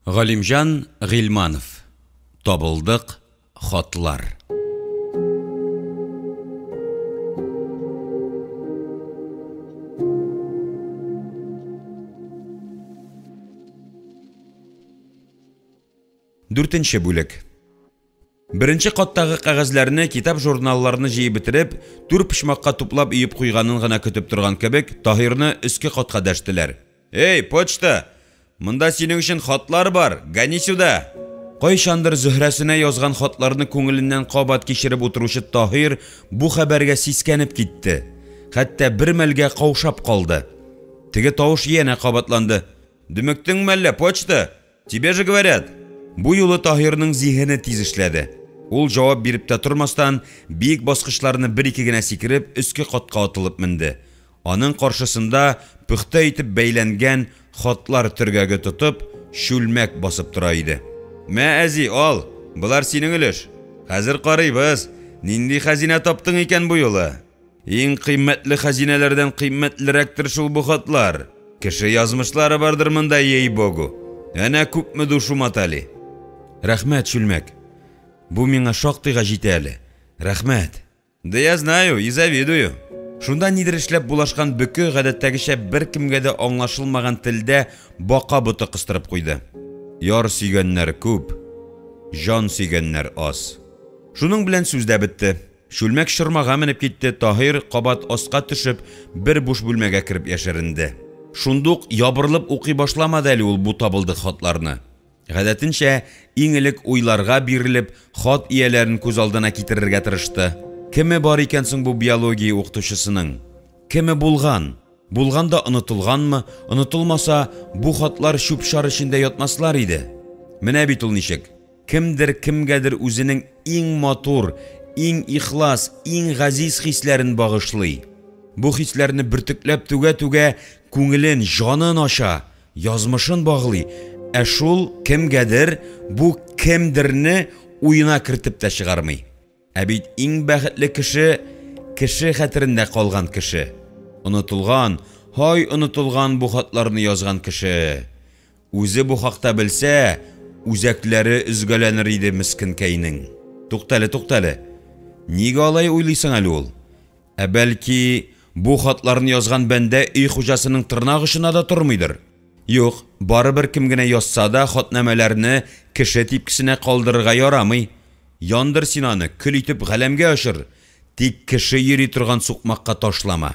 Галимҗан Гыйльманов. Табылдык хатлар. Дүртенче бүлек. Беренче каттагы кәгазьләрне, китап-журналларны җыеп бетереп, түр почмакка туплап өеп куйганын гына көтеп торган кебек, Таһирны өске катка дәштеләр. «Әй, почта, монда синең өчен хатлар бар, гони сюда!» Кайчандыр Зөһрәсенә язган хатларны күңеленнән кабат кичереп утыручы Таһир бу хәбәргә сискәнеп китте. Хәтта бер мәлгә каушап калды. Теге тавыш янә кабатланды. «Дөмектеңме әллә, почта? Тебе же говорят!» Бу юлы Таһирның зиһене тиз эшләде. Ул җавап биреп тә тормастан, биек баскычларны бер-ике генә сикереп, өске катка атылып менде. Аның каршысында пөхтә итеп бәйләнгән хатлар төргәге тотып, чүлмәк басып тора иде. Мә, әзи, ал, болар синең өлеш. Хәзер карыйбыз, нинди хәзинә таптың икән бу юлы? Иң кыйммәтле хәзинәләрдән кыйммәтлерәктер шул бу хатлар. Кеше язмышлары бардыр монда, ей-богу. Әнә күпме душу мотали. Рәхмәт, чүлмәк. Бу миңа шактыйга җитә әле. Рәхмәт. Да я знаю и завидую. Шунда нидер эшләп булашкан бөке гадәттәгечә беркемгә дә аңлашылмаган телдә бака боты кыстырып куйды. Яр сөйгәннәр күп, җан сөйгәннәр аз. Шуның белән сүз дә бетте. Чүлмәк чормага менеп китте, Таһир, кабат аска төшеп, бер буш бүлмәгә кереп яшеренде. Шундук ябырылып укый башламады әле ул бу табылдык хатларны. Гадәтенчә, иң элек уйларга бирелеп, хат ияләрен күз алдына китерергә тырышты. Кеме бар икән соң бу биология укытучысының? Кеме булган? Булган да онытылганмы? Онытылмаса, бу хатлар чүп-чар эчендә ятмаслар иде. Менә бит ул ничек! Кемдер кемгәдер үзенең иң матур, иң ихлас, иң газиз хисләрен багышлый. Бу хисләрне бөртекләп түгә-түгә күңелен, җанын ача, язмышын баглый, ә шул кемгәдер бу кемдерне уена кертеп тә чыгармый. Ә бит иң бәхетле кеше, кеше хәтерендә калган кеше. Онытылган, һай онытылган бу хатларны язган кеше. Үзе бу хакта белсә, үзәкләре өзгәләнер иде мескенкәйнең. Туктале, туктале. Нигә алай уйлыйсың әле ул? Ә бәлки, бу хатларны язган бәндә өй хуҗасының тырнак очына да тормыйдыр? Юк, барыбер кем генә язса да, хатнамәләрне кеше типкесенә калдырырга ярамый. Яндыр син аны, көл итеп галәмгә очыр, тик кеше йөри торган сукмакка ташлама.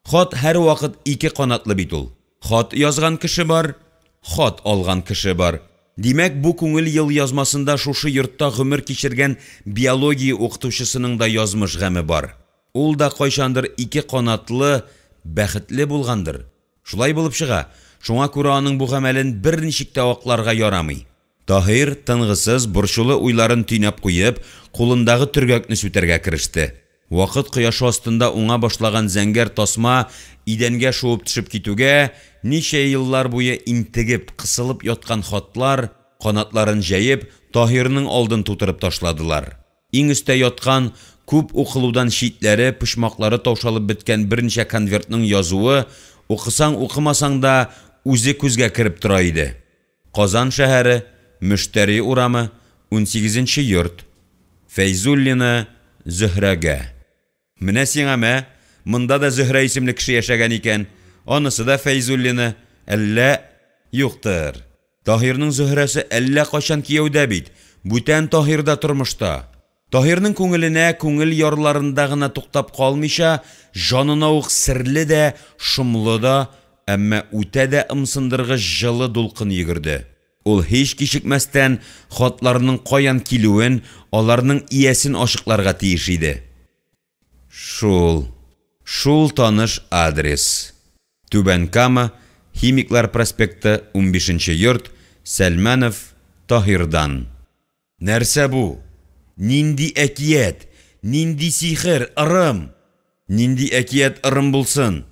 Хат һәрвакыт ике канатлы бит ул. Хат язган кеше бар, хат алган кеше бар. Димәк, бу күңел елъязмасында шушы йортта гомер кичергән биология укытучысының да язмыш гаме бар. Ул да кайчандыр ике канатлы, бәхетле булгандыр. Шулай булып чыга. Шуңа күрә аның бу гамәлен берничек тә акларга ярамый. Таһир, тынгысыз, борчулы уйларын төйнәп куеп, кулындагы төргәкне сүтәргә кереште. Вакыт кояшы астында уңа башлаган зәңгәр тасма идәнгә шуып төшеп китүгә, ничә еллар буе интегеп, кысылып яткан хатлар, канатларын җәеп, Таһирның алдын тутырып ташладылар. Иң өстә яткан, күп укылудан читләре, почмаклары таушалып беткән берничә конвертның язуы, укысаң-укымасаң да, үзе күзгә кереп тора иде. Казан шәһәре, Мөштәри урамы, унсигезенче йорт. Фәйзуллина Зөһрәгә. Менә сиңа мә, монда да Зөһрә исемле кеше яшәгән икән. Анысы да Фәйзуллина. Әллә. Юктыр. Таһирның Зөһрәсе әллә кайчан кияүдә бит, бүтән Таһир да тормышта. Таһирның күңеленә, күңел ярларында гына туктап калмыйча, җанына ук серле дә, шомлы да, әмма үтә дә ымсындыргыч җылы дулкын йөгерде. Ул һич кичекмәстән хатларның каян килүен, аларның иясен ачыкларга тиеш иде. Шул. Шул таныш адрес. Түбән Кама, Химиклар проспекты, унбишенче йорт, Сәлмәнов Таһирдан. Нәрсә бу? Нинди әкият? Нинди сихер, ырым? Нинди әкият, ырым булсын?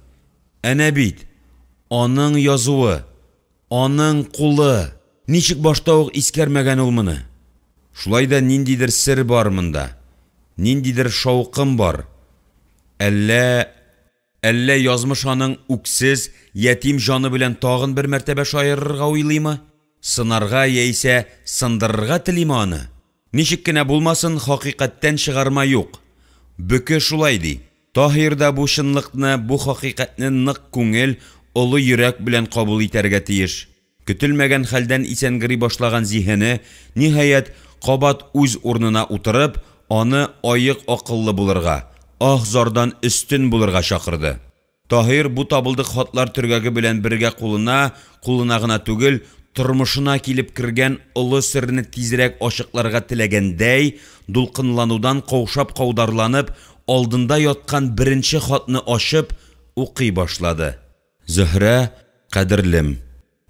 Әнә бит, аның язуы, аның кулы! Ничек башта ук искәрмәгән ул моны? Шулай да ниндидер сер бар монда, ниндидер шаукым бар. Әллә. Әллә язмыш аның үксез, ятим җаны белән тагын бер мәртәбә шаярырга уйлыймы? Сынарга яисә сындырырга телиме аны? Ничек кенә булмасын, хакыйкатьтән чыгарма юк. Бөке шулай ди. Таһир да бу чынлыкны, бу хакыйкатьне нык күңел, олы йөрәк белән кабул итәргә тиеш. Көтелмәгән хәлдән исәнгери башлаган зиһене, ниһаять, кабат үз урынына утырып, аны аек акыллы булырга, аһ-зардан өстен булырга чакырды. Таһир бу табылдык хатлар төргәге белән бергә кулына, кулына гына түгел, тормышына килеп кергән олы серне тизрәк ачыкларга теләгәндәй, дулкынланудан каушап-каударланып, алдында яткан беренче хатны ачып, укый башлады. Зөһрә, кадерлем!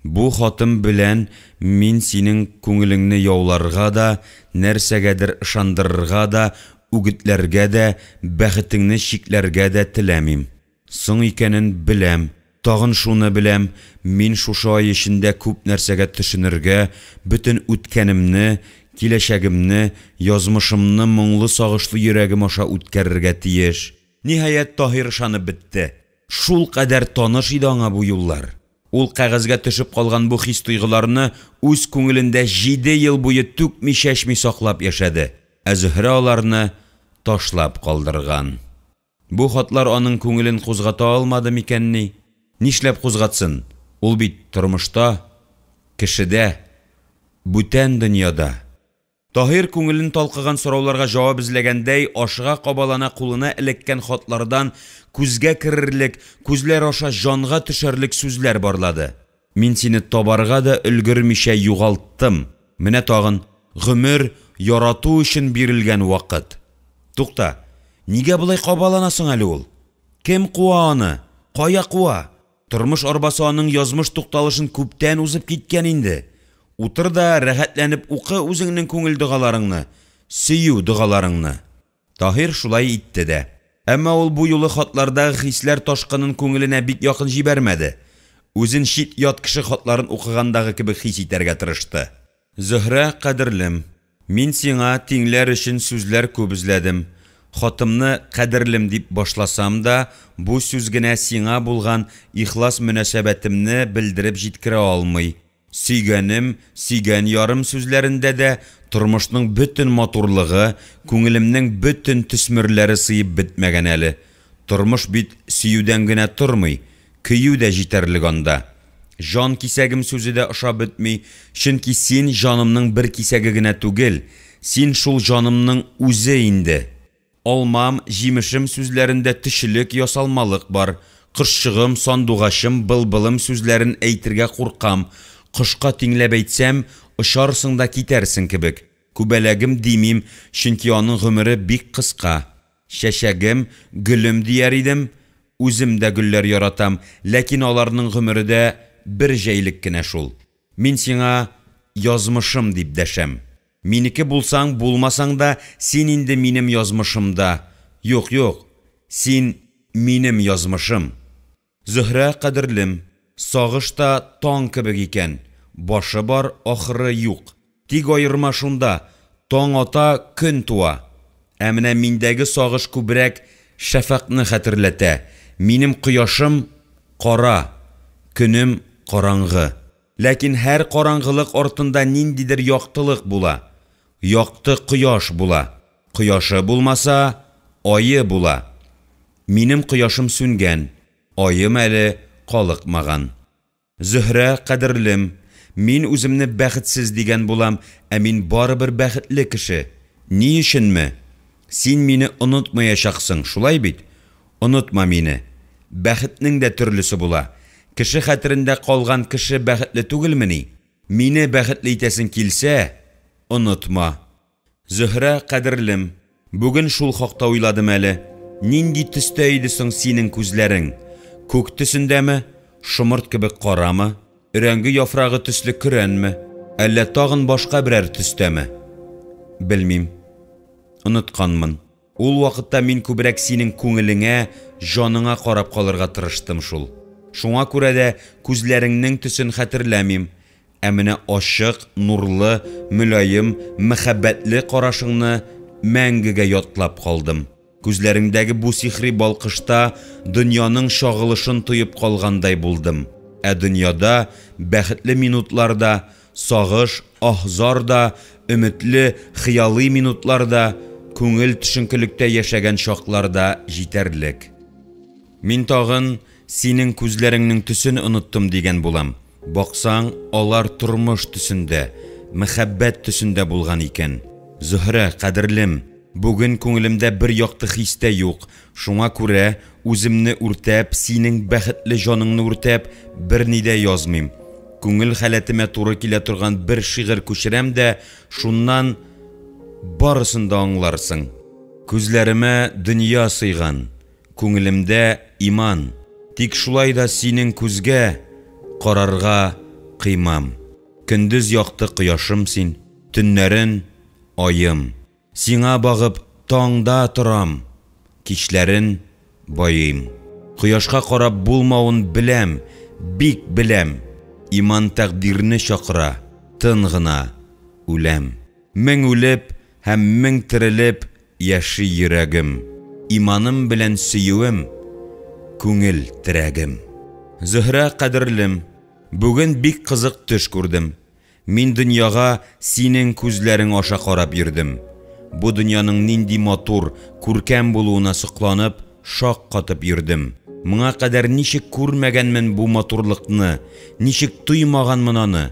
Бу хатым белән мин синең күңелеңне яуларга да, нәрсәгәдер ышандырырга да, үгетләргә дә, бәхетеңне чикләргә дә теләмим. Соң икәнен беләм. Тагын шуны беләм, мин шушы ай эчендә күп нәрсәгә төшенергә, бөтен үткәнемне, киләчәгемне, язмышымны моңлы-сагышлы йөрәгем аша үткәрергә тиеш. Ниһаять, Таһир ышанып бетте. Шулкадәр таныш иде аңа бу юллар. Ул кәгазьгә төшеп калган бу хис-тойгыларны үз күңелендә җиде ел буе түкми-чәчми саклап яшәде, ә Зөһрә аларны ташлап калдырган. Бу хатлар аның күңелен кузгата алмады микәнни? Нишләп кузгатсын, ул бит тормышта, кешедә, бүтән дөньяда. Таһир күңелен талкыган сорауларга җавап эзләгәндәй, ашыга-кабалана кулына эләккән хатлардан күзгә керерлек, күзләр аша җанга төшәрлек сүзләр барлады. Мин сине табарга да өлгермичә югалттым. Менә тагын, гомер, ярату өчен бирелгән вакыт. Тукта, нигә болай кабалана соң әле ул? Кем куа аны? Кая куа? Тормыш арбасы аның язмыш тукталышын күптән узып киткән инде. Утыр да рәхәтләнеп укы үзеңнең күңел догаларыңны, сөю догаларыңны. Таһир шулай итте дә. Әмма ул бу юлы хатлардагы хисләр ташкынын күңеленә бик якын җибәрмәде. Үзен чит-ят кеше хатларын укыгандагы кебек хис итәргә тырышты. Зөһрә, кадерлем, мин сиңа тиңләр өчен сүзләр күп эзләдем. Хатымны кадерлем дип башласам да, бу сүз генә сиңа булган ихлас мөнәсәбәтемне белдереп җиткерә алмый. Сөйгәнем, сөйгән ярым сүзләрендә дә тормышның бөтен матурлыгы, күңелемнең бөтен төсмерләре сыеп бетмәгән әле. Тормыш бит сөюдән генә тормый, көю дә җитәрлек анда. Җан кисәгем сүзе дә ошап бетми, чөнки син җанымның бер кисәге генә түгел, син шул җанымның үзе инде. Алмам, җимешем сүзләрендә төчелек, ясалмалык бар. Кошчыгым, сандугачым, былбылым сүзләрен әйтергә куркам, кошка тиңләп әйтсәм, очарсың да китәрсең кебек. Күбәләгем димим, чөнки аның гомере бик кыска. Чәчәгем, гөлем дияр идем, үзем дә гөлләр яратам, ләкин аларның гомере дә бер җәйлек кенә шул. Мин сиңа язмышым дип дәшәм. Минеке булсаң, булмасаң да, син инде минем язмышымда. Юк, юк, син минем язмышым. Зөһрә, кадерлем, сагыш та таң кебек икән, башы бар, ахыры юк. Тик аерма шунда, таң ата, көн туа. Ә менә миндәге сагыш күбрәк шәфәкъне хәтерләтә. Минем кояшым кара, көнем караңгы. Ләкин һәр караңгылык артында ниндидер яктылык була. Якты кояш була. Кояшы булмаса, ае була. Минем кояшым сүнгән, аем әле калыкмаган. Зөһрә, кадерлем, мин үземне бәхетсез дигән булам, ә мин барыбер бәхетле кеше. Ни өченме? Син мине онытмаячаксың, шулай бит? Онытма мине. Бәхетнең дә төрлесе була. Кеше хәтерендә калган кеше бәхетле түгелмени? Мине бәхетле итәсең килсә, онытма. Зөһрә, кадерлем, бүген шул хакта уйладым әле. Нинди төстә иде соң синең күзләрең? Күк төсендәме? Шомырт кебек карамы? Өрәңге яфрагы төсле көрәнме? Әллә тагын башка берәр төстәме? Белмим. Онытканмын. Ул вакытта мин күбрәк синең күңелеңә, җаныңа карап калырга тырыштым шул. Шуңа күрә дә күзләреңнең төсен хәтерләмим. Ә менә ачык, нурлы, мөлаем, мәхәббәтле карашыңны мәңгегә ятлап калдым. Күзләреңдәге бу сихри балкышта дөньяның чагылышын тоеп калгандай булдым. Ә дөньяда бәхетле минутлар да, сагыш, аһ-зар да, өметле, хыялый минутлар да, күңел төшенкелектә яшәгән чаклар да җитәрлек. Мин тагын синең күзләреңнең төсен оныттым дигән булам. Баксаң, алар тормыш төсендә, мәхәббәт төсендә булган икән. Зөһрә, кадерлем, бүген күңелемдә бер якты хис тә юк, шуңа күрә, үземне үртәп, синең бәхетле җаныңны үртәп, берни дә язмыйм. Күңел халәтемә туры килә торган бер шигырь күчерәм дә, шуннан барысын да аңларсың. Күзләремә дөнья сыйган, күңелемдә иман. Тик шулай да синең күзгә карарга кыймам. Көндез якты кояшым син, төннәрен аем. Сиңа багып таңда торам, кичләрен байыйм. Кояшка карап булмавын беләм, бик беләм. Иман тәкъдирне чакыра, тын гына үләм. Мең үлеп һәм мең терелеп яши йөрәгем. Иманым белән сөюем, күңел терәгем. Зөһрә, кадерлем, бүген бик кызык төш күрдем. Мин дөньяга синең күзләрең аша карап йөрдем. Бу дөньяның нинди матур, күркәм булуына сокланып, шаккатып йөрдем. Моңа кадәр ничек күрмәгәнмен бу матурлыкны, ничек тоймаганмын аны?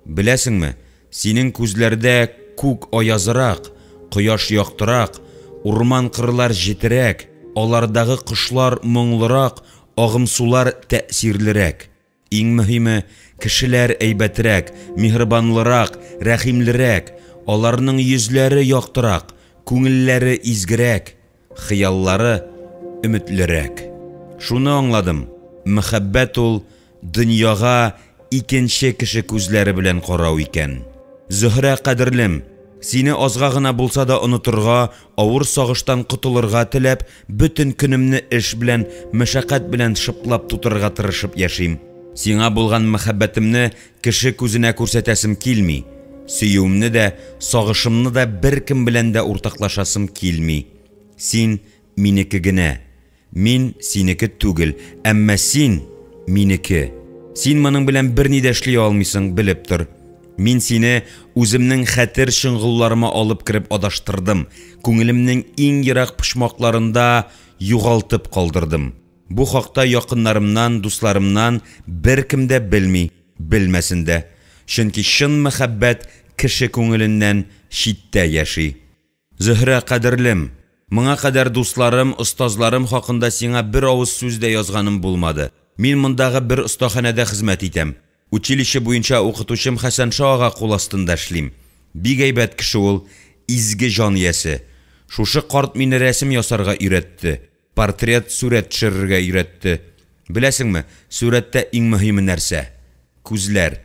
Беләсеңме, синең күзләрдә күк аязырак, кояш яктырак, урман-кырлар җетерәк, алардагы кошлар моңлырак, агымсулар тәэсирлерәк. Иң мөһиме, кешеләр әйбәтрәк, миһербанлырак, рәхимлерәк, аларның йөзләре яктырак, күңелләре изгерәк, хыяллары өметлерәк. Шуны аңладым, мәхәббәт ул дөньяга икенче кеше күзләре белән карау икән. Зөһрә, кадерлем, сине азга гына булса да онытырга, авыр сагыштан котылырга теләп, бөтен көнемне эш белән, мәшәкать белән шыплап тутырырга тырышып яшим. Сиңа булган мәхәббәтемне кеше күзенә күрсәтәсем килми. Сөюемне дә, сагышымны да беркем белән дә уртаклашасым килми. Син минеке генә. Мин синеке түгел, әмма син минеке. Син моның белән берни дә эшли алмыйсың, белеп тор. Мин сине үземнең хәтер чоңгылларыма алып кереп адаштырдым, күңелемнең иң ерак почмакларында югалтып калдырдым. Бу хакта якыннарымнан, дусларымнан беркем дә белми, белмәсен дә. Чөнки чын мәхәббәт кеше күңеленнән читтә яши. Зөһрә, кадерлем, моңа кадәр дусларым, остазларым хакында сиңа бер авыз сүз дә язганым булмады. Мин мондагы бер остаханәдә хезмәт итәм. Училище буенча укытучым Хәсәнша ага кул астында эшлим. Бик әйбәт кеше ул, изге җан иясе. Шушы карт мине рәсем ясарга өйрәтте, портрет, сурәт төшерергә өйрәтте. Беләсеңме, сурәттә иң мөһиме нәрсә? Күзләр.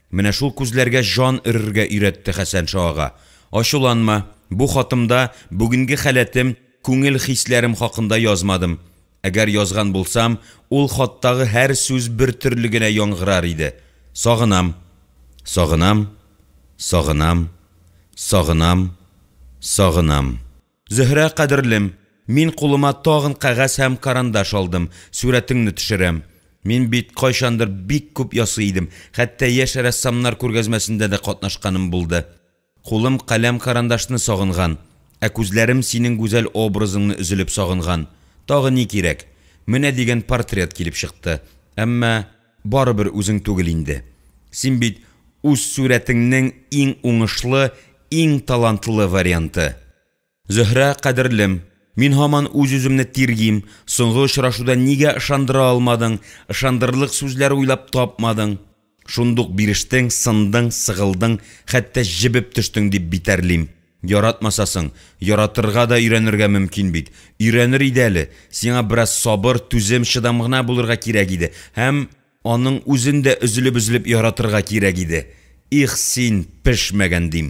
Менә шул күзләргә җан өрергә өйрәтте Хәсәнша ага. Ачуланма, бу хатымда бүгенге халәтем, күңел хисләрем хакында язмадым. Әгәр язган булсам, ул хаттагы һәр сүз бер төрле генә яңгырар иде. Сагынам, сагынам, сагынам, сагынам, сагынам. Зөһрә, кадерлем, мин кулыма тагын кәгазь һәм карандаш алдым, сурәтеңне төшерәм. Мин бит кайчандыр бик күп ясый идем, хәтта яшь рәссамнар күргәзмәсендә дә катнашканым булды. Кулым каләм-карандашны сагынган, ә күзләрем синең гүзәл образыңны өзелеп сагынган. Тагы ни кирәк? Менә дигән портрет килеп чыкты. Әмма барыбер үзең түгел инде. Син бит үз сурәтеңнең иң уңышлы, иң талантлы варианты. Зөһрә, кадерлем, мин һаман үз-үземне тиргим, соңгы очрашуда нигә ышандыра алмадың, ышандырырлык сүзләр уйлап тапмадың? Шундук бирештең, сындың, сыгылдың, хәтта җебеп төштең дип битәрлим. Яратмасасың, яратырга да өйрәнергә мөмкин бит. Өйрәнер иде әле, сиңа бераз сабыр, түзем, чыдам гына булырга кирәк иде һәм аның үзен дә өзелеп-өзелеп яратырга кирәк иде. Их син, пешмәгән дим.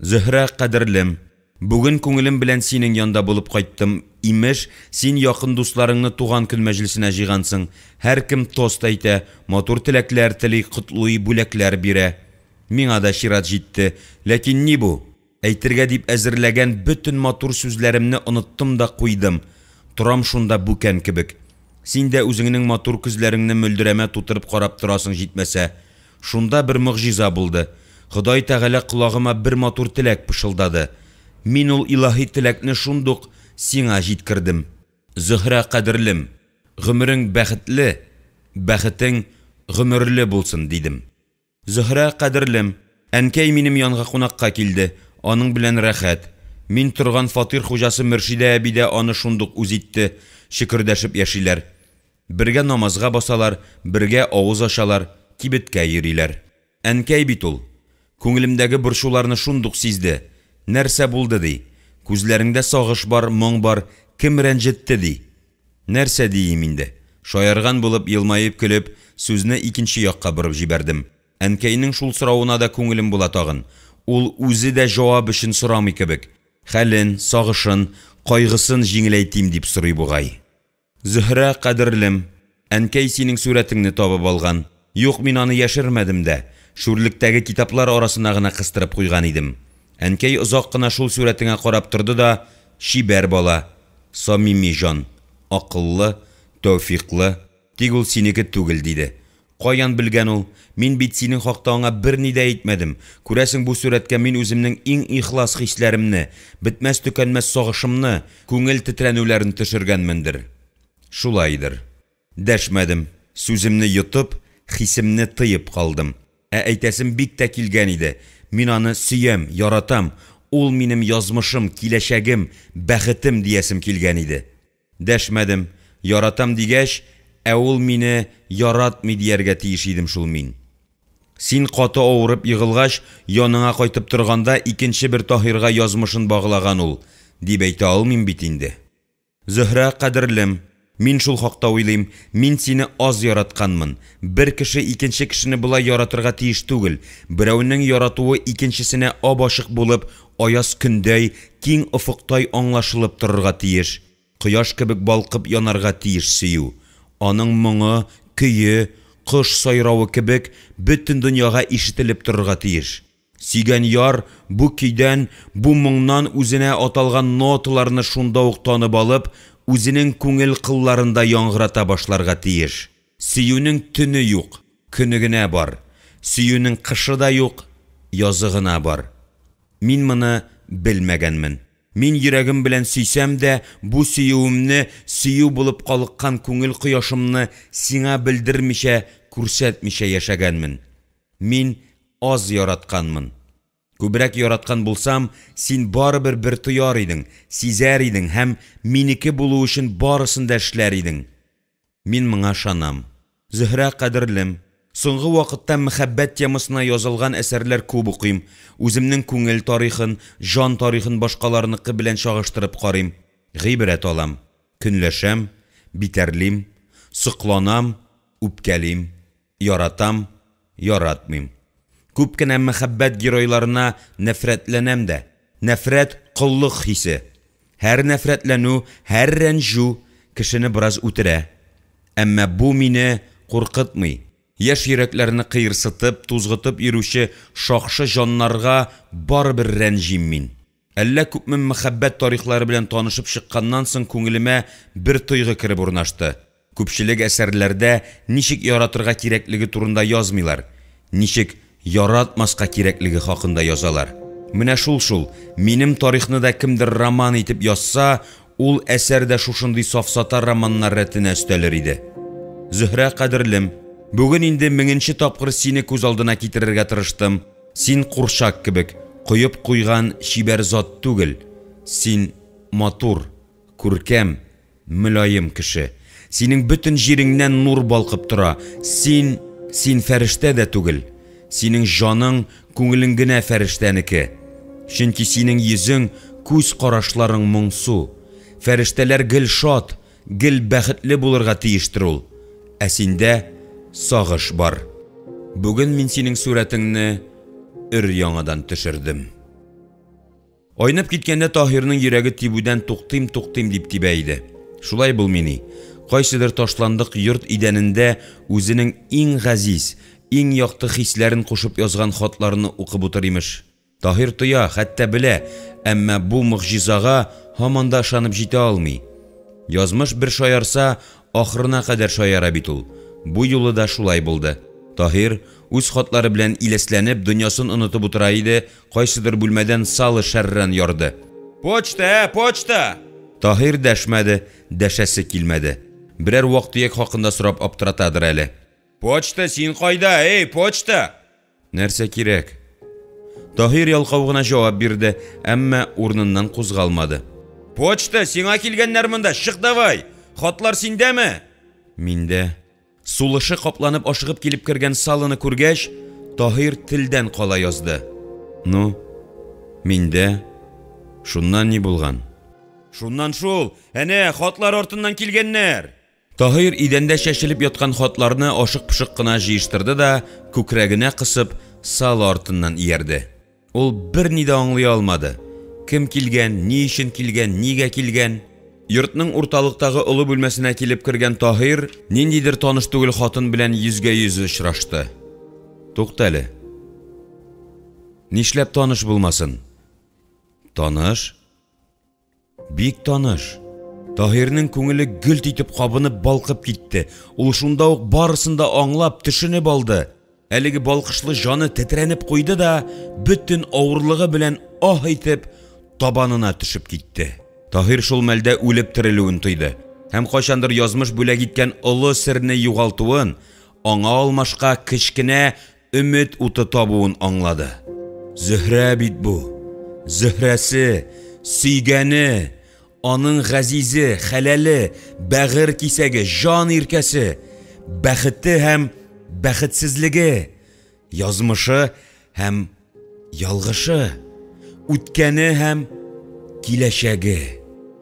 Зөһрә, кадерлем, бүген күңелем белән синең янда булып кайттым. Имеш, син якын дусларыңны туган көн мәҗлесенә җыйгансың. Һәркем тост әйтә, матур теләкләр тели, котлый, бүләкләр бирә. Миңа да чират җитте. Ләкин ни бу? Әйтергә дип әзерләгән бөтен матур сүзләремне оныттым да куйдым. Торам шунда бүкән кебек. Син дә үзеңнең матур күзләреңне мөлдерәмә тутырып карап торасың җитмәсә. Шунда бер могҗиза булды. Ходай Тәгалә колагыма бер матур теләк пышылдады. Мин ул илаһи теләкне шундук сиңа җиткердем. Зөһрә кадерлем, гомерең бәхетле, бәхетең гомерле булсын, дидем. Зөһрә кадерлем, әнкәй минем янга кунакка килде, аның белән рәхәт. Мин торган фатир хуҗасы Мөршидә әби дә аны шундук үз итте, чөкердәшеп яшиләр. Бергә намазга басалар, бергә авыз ачалар, кибеткә йөриләр. Әнкәй бит ул! Күңелемдәге борчуларны шундук сизде. Нәрсә булды, ди. Күзләреңдә сагыш бар, моң бар, кем рәнҗетте, ди. Нәрсә диим инде? Шаярган булып, елмаеп-көлеп, сүзне икенче якка борып җибәрдем. Әнкәйнең шул соравына да күңелем була тагын. Ул үзе дә җавап өчен сорамый кебек. Хәлен, сагышын, кайгысын җиңеләйтим дип сорый бугай. Зөһрә, кадерлем, әнкәй синең сурәтеңне табып алган. Юк, мин аны яшермәдем дә, шүрлектәге китаплар арасына гына кыстырып куйган идем. Әнкәй озак кына шул сурәтеңә карап торды да, Чибәр бала, самими җан, акыллы, тәүфикълы, тик ул синеке түгел, диде. Каян белгән ул? Мин бит синең хакта аңа берни дә әйтмәдем. Күрәсең, бу сурәткә мин үземнең иң ихлас хисләремне, бетмәс-төкәнмәс сагышымны, күңел тетрәнүләрен төшергәнмендер. Шулайдыр. Дәшмәдем, сүземне йотып, хисемне тыеп калдым. Ә әйтәсем бик тә килгән иде. Мин аны сөям, яратам, ул минем язмышым, киләчәгем, бәхетем диясем килгән иде. Дәшмәдем. Яратам дигәч, ә ул мине яратмый дияргә тиеш идем шул мин. Син каты авырып егылгач, яныңа кайтып торганда икенче бер Таһирга язмышын баглаган ул, дип әйтә алмыйм бит инде. Зөһрә, кадерлем, мин шул хакта уйлыйм, мин сине аз яратканмын. Бер кеше икенче кешене болай яратырга тиеш түгел. Берәүнең яратуы икенчесенә ап-ачык булып, аяз көндәй, киң офыктай аңлашылып торырга тиеш. Кояш кебек балкып янарга тиеш сөю. Аның моңы, көе, кош сайравы кебек, бөтен дөньяга ишетелеп торырга тиеш. Сөйгән яр бу көйдән, бу моңнан үзенә аталган ноталарны шунда ук танып алып, үзенең күңел кылларында яңгырата башларга тиеш. Сөюнең төне юк, көне генә бар. Сөюнең кышы да юк, язы гына бар. Мин моны белмәгәнмен. Мин йөрәгем белән сөйсәм дә, бу сөюемне, сөю булып калыккан күңел кояшымны сиңа белдермичә, күрсәтмичә яшәгәнмен. Мин аз яратканмын. Күбрәк яраткан булсам, син барыбер бер тояр идең, сизәр идең һәм минеке булу өчен барысын да эшләр идең. Мин моңа ышанам. Зөһрә, кадерлем, соңгы вакытта мәхәббәт темасына язылган әсәрләр күп укыйм, үземнең күңел тарихын, җан тарихын башкаларныкы белән чагыштырып карыйм, гыйбрәт алам, көнләшәм, битәрлим, сокланам, үпкәлим, яратам, яратмыйм. Күп кенә мәхәббәт геройларына нәфрәтләнәм дә. Нәфрәт, коллык хисе. Һәр нәфрәтләнү, һәр рәнҗү кешене бераз үтерә. Әмма бу мине куркытмый. Яшь йөрәкләрне кыерсытып, тузгытып йөрүче шакшы җаннарга барыбер рәнҗим мин. Әллә күпме мәхәббәт тарихлары белән танышып чыкканнан соң күңелемә бер тойгы кереп урнашты. Күпчелек әсәрләрдә ничек яратырга кирәклеге турында язмыйлар, ничек яратмаска кирәклеге хакында язалар. Менә шул-шул, минем тарихны да кемдер роман итеп язса, ул әсәр дә шушындый сафсата романнар рәтенә өстәлер иде. Зөһрә, кадерлем, бүген инде меңенче тапкыр сине күз алдына китерергә тырыштым. Син курчак кебек, коеп куйган чибәр зат түгел. Син матур, күркәм, мөлаем кеше. Синең бөтен җиреңнән нур балкып тора. Син, син фәрештә дә түгел. Синең җаның, күңелең генә фәрештәнеке. Чөнки синең йөзең, күз карашларың моңсу. Фәрештәләр гел шат, гел бәхетле булырга тиештер ул. Ә синдә сагыш бар. Бүген мин синең сурәтеңне өр-яңадан төшердем. Айнып киткәндә Таһирның йөрәге тибүдән туктыйм-туктыйм дип тибә иде. Шулай булмыйни? Кайсыдыр ташландык йорт идәнендә үзенең иң газиз, иң якты хисләрен кушып язган хатларны укып утыр имеш. Таһир тоя, хәтта белә, әмма бу могҗизага һаман да ышанып җитә алмый. Язмыш бер шаярса, ахырына кадәр шаяра бит ул. Бу юлы да шулай булды. Таһир, үз хатлары белән иләсләнеп, дөньясын онытып утыра иде, кайсыдыр бүлмәдән сало шәрран ярды. «Почта, ә, почта!» Таһир дәшмәде, дәшәсе килмәде. Берәр вак-төяк хакында сорап аптыратадыр әле. «Почта, син кайда, эй, почта!» «Нәрсә кирәк?» Таһир ялкау гына җавап бирде, әмма урыныннан кузгалмады. «Почта, сиңа килгәннәр монда, чык давай! Хатлар синдәме?» «Миндә». Сулышы капланып ашыгып килеп кергән Салоны күргәч, Таһир телдән кала язды. «Ну, миндә. Шуннан ни булган?» «Шуннан шул, әнә, хатлар артыннан килгәннәр!» Таһир идәндә чәчелеп яткан хатларны ашык-пошык кына җыештырды да, күкрәгенә кысып, Сало артыннан иярде. Ул берни дә аңлый алмады. Кем килгән, ни өчен килгән, нигә килгән? Йортның урталыктагы олы бүлмәсенә килеп кергән Таһир ниндидер таныш түгел хатын белән йөзгә-йөз очрашты. Туктале. Нишләп таныш булмасын? Таныш? Бик таныш. Таһирның күңеле гөлт итеп кабынып балкып китте. Ул шунда ук барысын да аңлап, төшенеп алды. Әлеге балкышлы җаны тетрәнеп куйды да, бөтен авырлыгы белән аһ итеп, табанына төшеп китте. Таһир шул мәлдә үлеп терелүен тойды. Һәм кайчандыр язмыш бүләк иткән олы серне югалтуын, аңа алмашка кечкенә өмет уты табуын аңлады. Зөһрә бит бу! Зөһрәсе! Сөйгәне! Аның газизе, хәләле, бәгырь кисәге, җан иркәсе! Бәхете һәм бәхетсезлеге! Язмышы һәм ялгышы! Үткәне һәм киләчәге!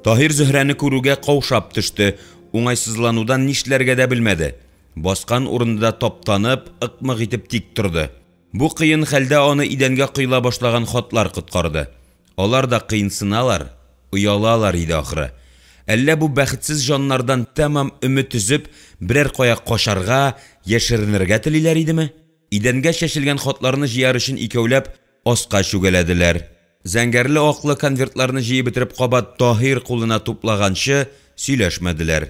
Таһир Зөһрәне күрүгә каушап төште, уңайсызланудан нишләргә дә белмәде. Баскан урынында таптанып, ык-мык итеп тик торды. Бу кыен хәлдә аны идәнгә коела башлаган хатлар коткарды. Алар да кыенсыналар, оялалар иде ахры. Әллә бу бәхетсез җаннардан тәмам өмет өзеп, берәр кая качарга, яшеренергә телиләр идеме? Идәнгә чәчелгән хатларны җыяр өчен икәүләп аска чүгәләделәр. Зәңгәрле-аклы конвертларны җыеп бетереп кабат Таһир кулына туплаганчы сөйләшмәделәр.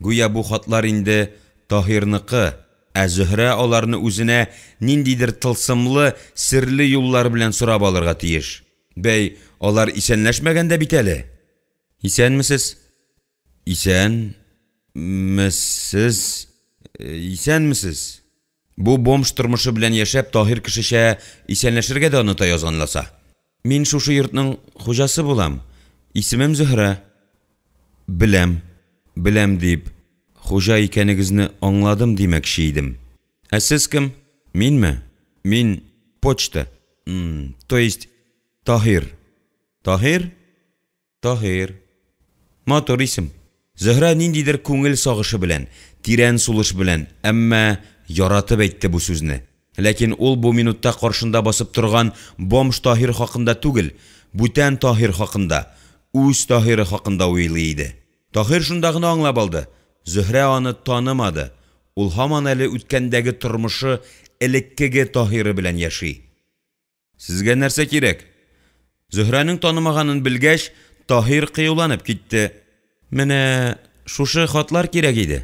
Гүя бу хатлар инде Таһирныкы, ә Зөһрә аларны үзенә ниндидер тылсымлы, серле юллар белән сорап алырга тиеш. Бәй, алар исәнләшмәгән дә бит әле! Исәнмесез? Исән-мес-сез, исәнмесез? Бу бомж тормышы белән яшәп, Таһир кешечә исәнләшергә дә оныта язган ласа. Мин шушы йортның хуҗасы булам. Исемем Зөһрә. Беләм, беләм дип, хуҗа икәнегезне аңладым димәкче идем. Ә сез кем? Минме? Мин почта, то есть Таһир. Таһир? Таһир. Матур исем. Зөһрә ниндидер күңел сагышы белән, тирән сулыш белән, әмма яратып әйтте бу сүзне. Ләкин ул бу минутта каршында басып торган бомж Таһир хакында түгел, бүтән Таһир хакында, үз Таһиры хакында уйлый иде. Таһир шунда гына аңлап алды, Зөһрә аны танымады, ул һаман әле үткәндәге тормышы, элеккеге Таһиры белән яши. Сезгә нәрсә кирәк? Зөһрәнең танымаганын белгәч, Таһир кыюланып китте. Менә шушы хатлар кирәк иде.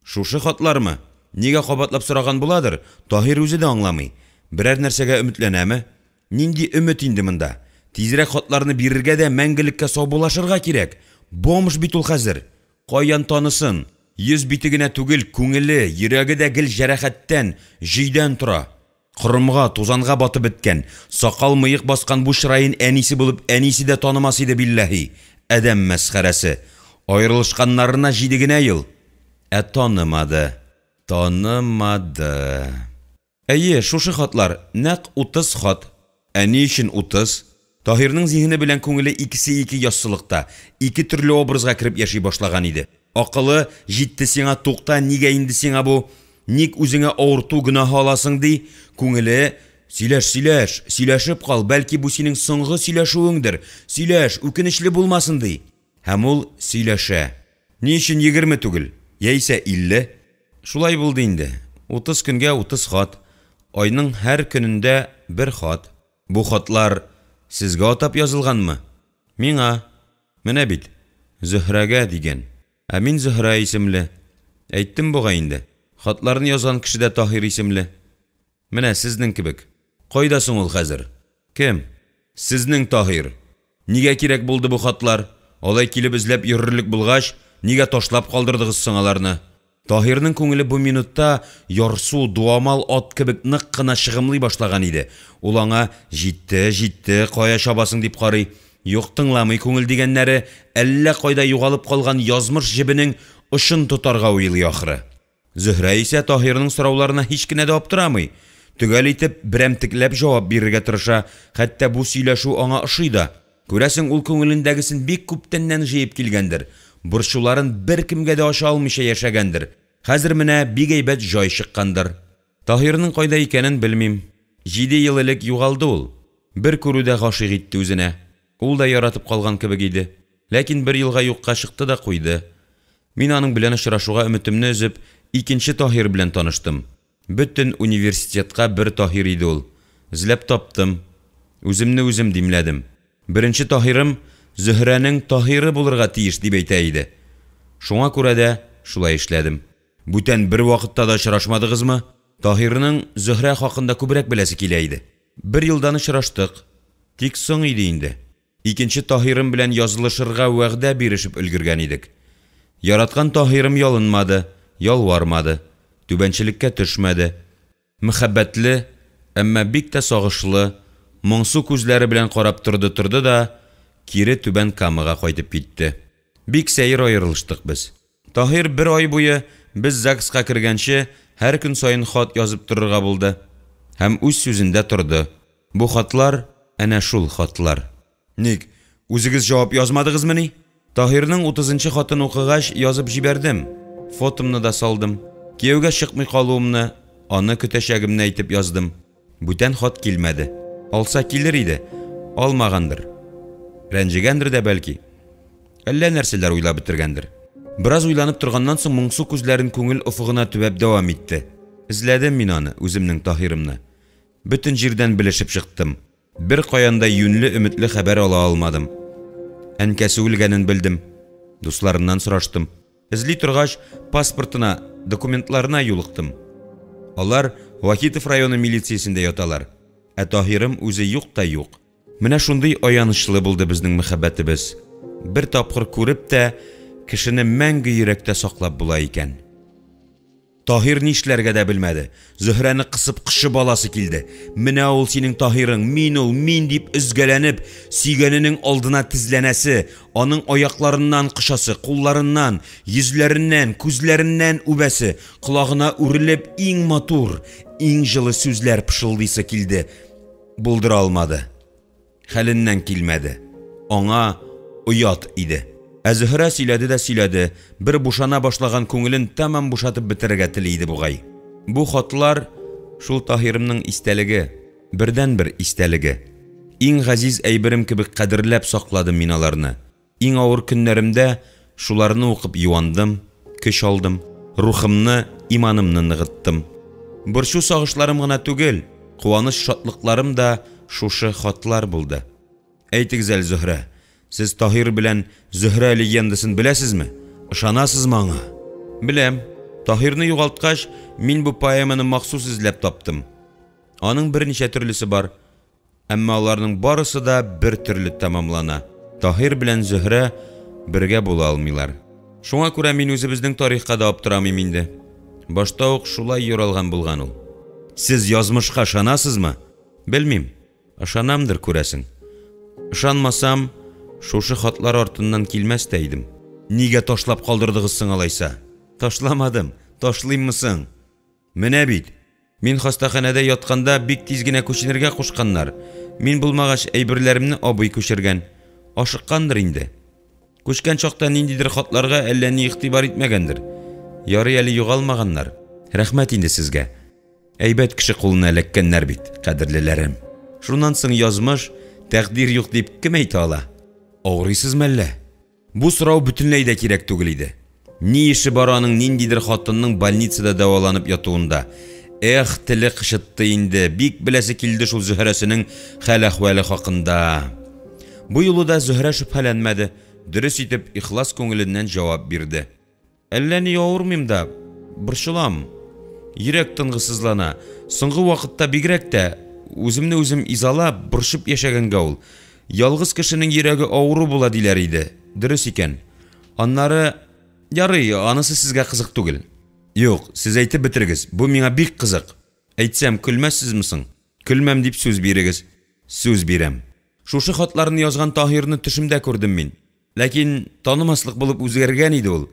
Шушы хатлармы? Нигә кабатлап сораган буладыр, Таһир үзе дә аңламый. Берәр нәрсәгә өметләнәме? Нинди өмет инде монда? Тизрәк хатларны бирергә дә мәңгелеккә саубуллашырга кирәк. Бомж бит ул хәзер. Каян танысын? Йөз бите генә түгел, күңеле, йөрәге дә гел җәрәхәттән, җөйдән тора. Корымга, тузанга батып беткән, сакал-мыек баскан бу чыраен әнисе булып әнисе дә танымас иде, билләһи! Адәм мәсхәрәсе! Аерылышканнарына җиде генә ел! Ә танымады. Танымады. Әйе, шушы хатлар, нәкъ 30 хат. Ә ни өчен 30? Таһирның зиһене белән күңеле икесе ике яссылыкта, ике төрле образга кереп яши башлаган иде. Акылы, җитте сиңа, тукта, нигә инде сиңа бу? Ник үзеңә авырту гөнаһы аласың, ди. Күңеле, сөйләш, сөйләш, сөйләшеп кал, бәлки бу синең соңгы сөйләшүеңдер, сөйләш, үкенечле булмасын, ди. Һәм ул сөйләшә. Ни өчен 20 түгел, яисә 50? Шулай булды инде. 30 көнгә 30 хат. Айның һәр көнендә бер хат. Бу хатлар сезгә атап язылганмы? Миңа. Менә бит, Зөһрәгә дигән. Ә мин Зөһрә исемле. Әйттем бугай инде. Хатларны язган кеше дә Таһир исемле. Менә сезнең кебек. Кайда соң ул хәзер? Кем? Сезнең Таһир. Нигә кирәк булды бу хатлар? Алай килеп эзләп йөрерлек булгач, нигә ташлап калдырдыгыз соң аларны? Таһирның күңеле бу минутта ярсу, дуамал ат кебек нык кына чыгымлый башлаган иде. Ул аңа «Җитте, җитте, кая чабасың?» дип карый. Юк, тыңламый күңел дигәннәре, әллә кайда югалып калган язмыш җебенең очын тотарга уйлый ахры. Зөһрә исә Таһирның сорауларына һич кенә дә аптырамый. Төгәл итеп, берәмтекләп җавап бирергә тырыша, хәтта бу сөйләшү аңа ошый да. Күрәсең, ул күңелендәгесен бик күптәннән җыеп килгәндер, борчуларын беркемгә дә ача алмыйча яшәгәндер, хәзер менә бик әйбәт җай чыккандыр. Таһирның кайда икәнен белмим. 7 ел элек югалды ул. Бер күрүдә гашыйк итте үзенә. Ул да яратып калган кебек иде. Ләкин бер елга юкка чыкты да куйды. Мин аның белән очрашуга өметемне өзеп, икенче Таһир белән таныштым. Бөтен университетка бер Таһир иде ул. Эзләп таптым. Үземне үзем димләдем. Беренче Таһирым Зөһрәнең Таһиры булырга тиеш дип әйтә иде. Шуңа күрә дә шулай эшләдем. Бүтән бер вакытта да очрашмадыгызмы? Таһирның Зөһрә хакында күбрәк беләсе килә иде. Бер елдан очраштык. Тик соң иде инде. Икенче Таһирым белән язылышырга вәгъдә бирешеп өлгергән идек. Яраткан Таһирым ялынмады, ялвармады, түбәнчелеккә төшмәде. Мәхәббәтле, әмма бик тә сагышлы, моңсу күзләре белән карап торды-торды да, кире Түбән Камага кайтып китте. Бик сәер аерылыштык без. Таһир бер ай буе, без ЗАГСка кергәнче, һәр көн саен хат язып торырга булды. Һәм үз сүзендә торды. Бу хатлар, әнә шул хатлар. Ник, үзегез җавап язмадыгызмыни? Таһирның 30нчы хатын укыгач, язып җибәрдем. Фотомны да салдым. Кияүгә чыкмый калуымны, аны көтәчәгемне әйтеп яздым. Бүтән хат килмәде. Алса килер иде, алмагандыр. Рәнҗегәндер дә бәлки. Әллә нәрсәләр уйлап бетергәндер. Бераз уйланып торганнан соң моңсу күзләрен күңел офыгына төбәп дәвам итте. Эзләдем мин аны, үземнең Таһирымны. Бөтен җирдән белешеп чыктым. Бер каян да юньле өметле хәбәр ала алмадым. Әнкәсе үлгәнен белдем. Дусларыннан сораштым. Эзли торгач, паспортына, документларына юлыктым. Алар Вахитов районы милициясендә яталар. Ә Таһирым үзе юк та юк. Менә шундый аянычлы булды безнең мәхәббәтебез. Бер тапкыр күреп тә, кешене мәңге йөрәктә саклап була икән. Таһир нишләргә дә белмәде. Зөһрәне кысып кочып аласы килде. Менә ул синең Таһирың, мин ул, мин дип өзгәләнеп, сөйгәненең алдына тезләнәсе, аның аякларыннан кочасы, кулларыннан, йөзләреннән, күзләреннән үбәсе, колагына үрелеп иң матур, иң җылы сүзләр пышылдыйсы килде. Булдыра алмады. Хәленнән килмәде. Аңа оят иде. Ә Зөһрә сөйләде дә сөйләде, бер бушана башлаган күңелен тәмам бушатып бетерергә тели иде бугай. Бу хатлар шул Таһирымның истәлеге, бердәнбер истәлеге. Иң газиз әйберем кебек кадерләп сакладым мин аларны. Иң авыр көннәремдә шуларны укып юандым, көч алдым, рухымны, иманымны ныгыттым. Борчу сагышларым гына түгел, куаныч шатлыкларым да шушы хатлар булды. Әйтегез әле, Зөһрә, сез Таһир белән Зөһрә легендасын беләсезме? Ышанасызмы аңа? Беләм. Таһирны югалткач, мин бу поэманы махсус эзләп таптым. Аның берничә төрлесе бар. Әмма аларның барысы да бер төрле тәмамлана. Таһир белән Зөһрә бергә була алмыйлар. Шуңа күрә мин үзебезнең тарихка да аптырамыйм инде. Башта ук шулай юралган булган ул. Сез язмышка ышанасызмы? Белмим. Ышанамдыр, күрәсең. Ышанмасам, шушы хатлар артыннан килмәс тә идем. Нигә ташлап калдырдыгыз соң алайса? Ташламадым. Ташлыйммы соң? Менә бит. Мин хастаханәдә ятканда бик тиз генә күченергә кушканнар. Мин булмагач, әйберләремне абый күчергән. Ашыккандыр инде. Күчкән чакта ниндидер хатларга әллә ни игътибар итмәгәндер. Ярый әле югалмаганнар. Рәхмәт инде сезгә. Әйбәт кеше кулына эләккәннәр бит, кадерлеләрем. Шуннан соң язмыш, тәкъдир юк дип кем әйтә ала? Авырыйсызмы әллә? Бу сорау бөтенләй дә кирәк түгел иде. Ни эше бар аның ниндидер хатынның больницада дәваланып ятуында? Эх, теле кычытты инде, бик беләсе килде шул Зөһрәсенең хәл-әхвәле хакында. Бу юлы да Зөһрә шөбһәләнмәде, дөрес итеп, ихлас күңеленнән җавап бирде. Әллә ни авырмыйм да, борчылам. Йөрәк тынгысызлана. Соңгы вакытта бигрәк тә, үземне үзем изалап, борчып яшәгәнгә ул. Ялгыз кешенең йөрәге авыру була диләр иде. Дөрес икән. Аннары, ярый, анысы сезгә кызык түгел. Юк, сез әйтеп бетерегез, бу миңа бик кызык. Әйтсәм, көлмәссезме соң? Көлмәм дип сүз бирегез. Сүз бирәм. Шушы хатларны язган Таһирны төшемдә күрдем мин. Ләкин танымаслык булып үзгәргән иде ул.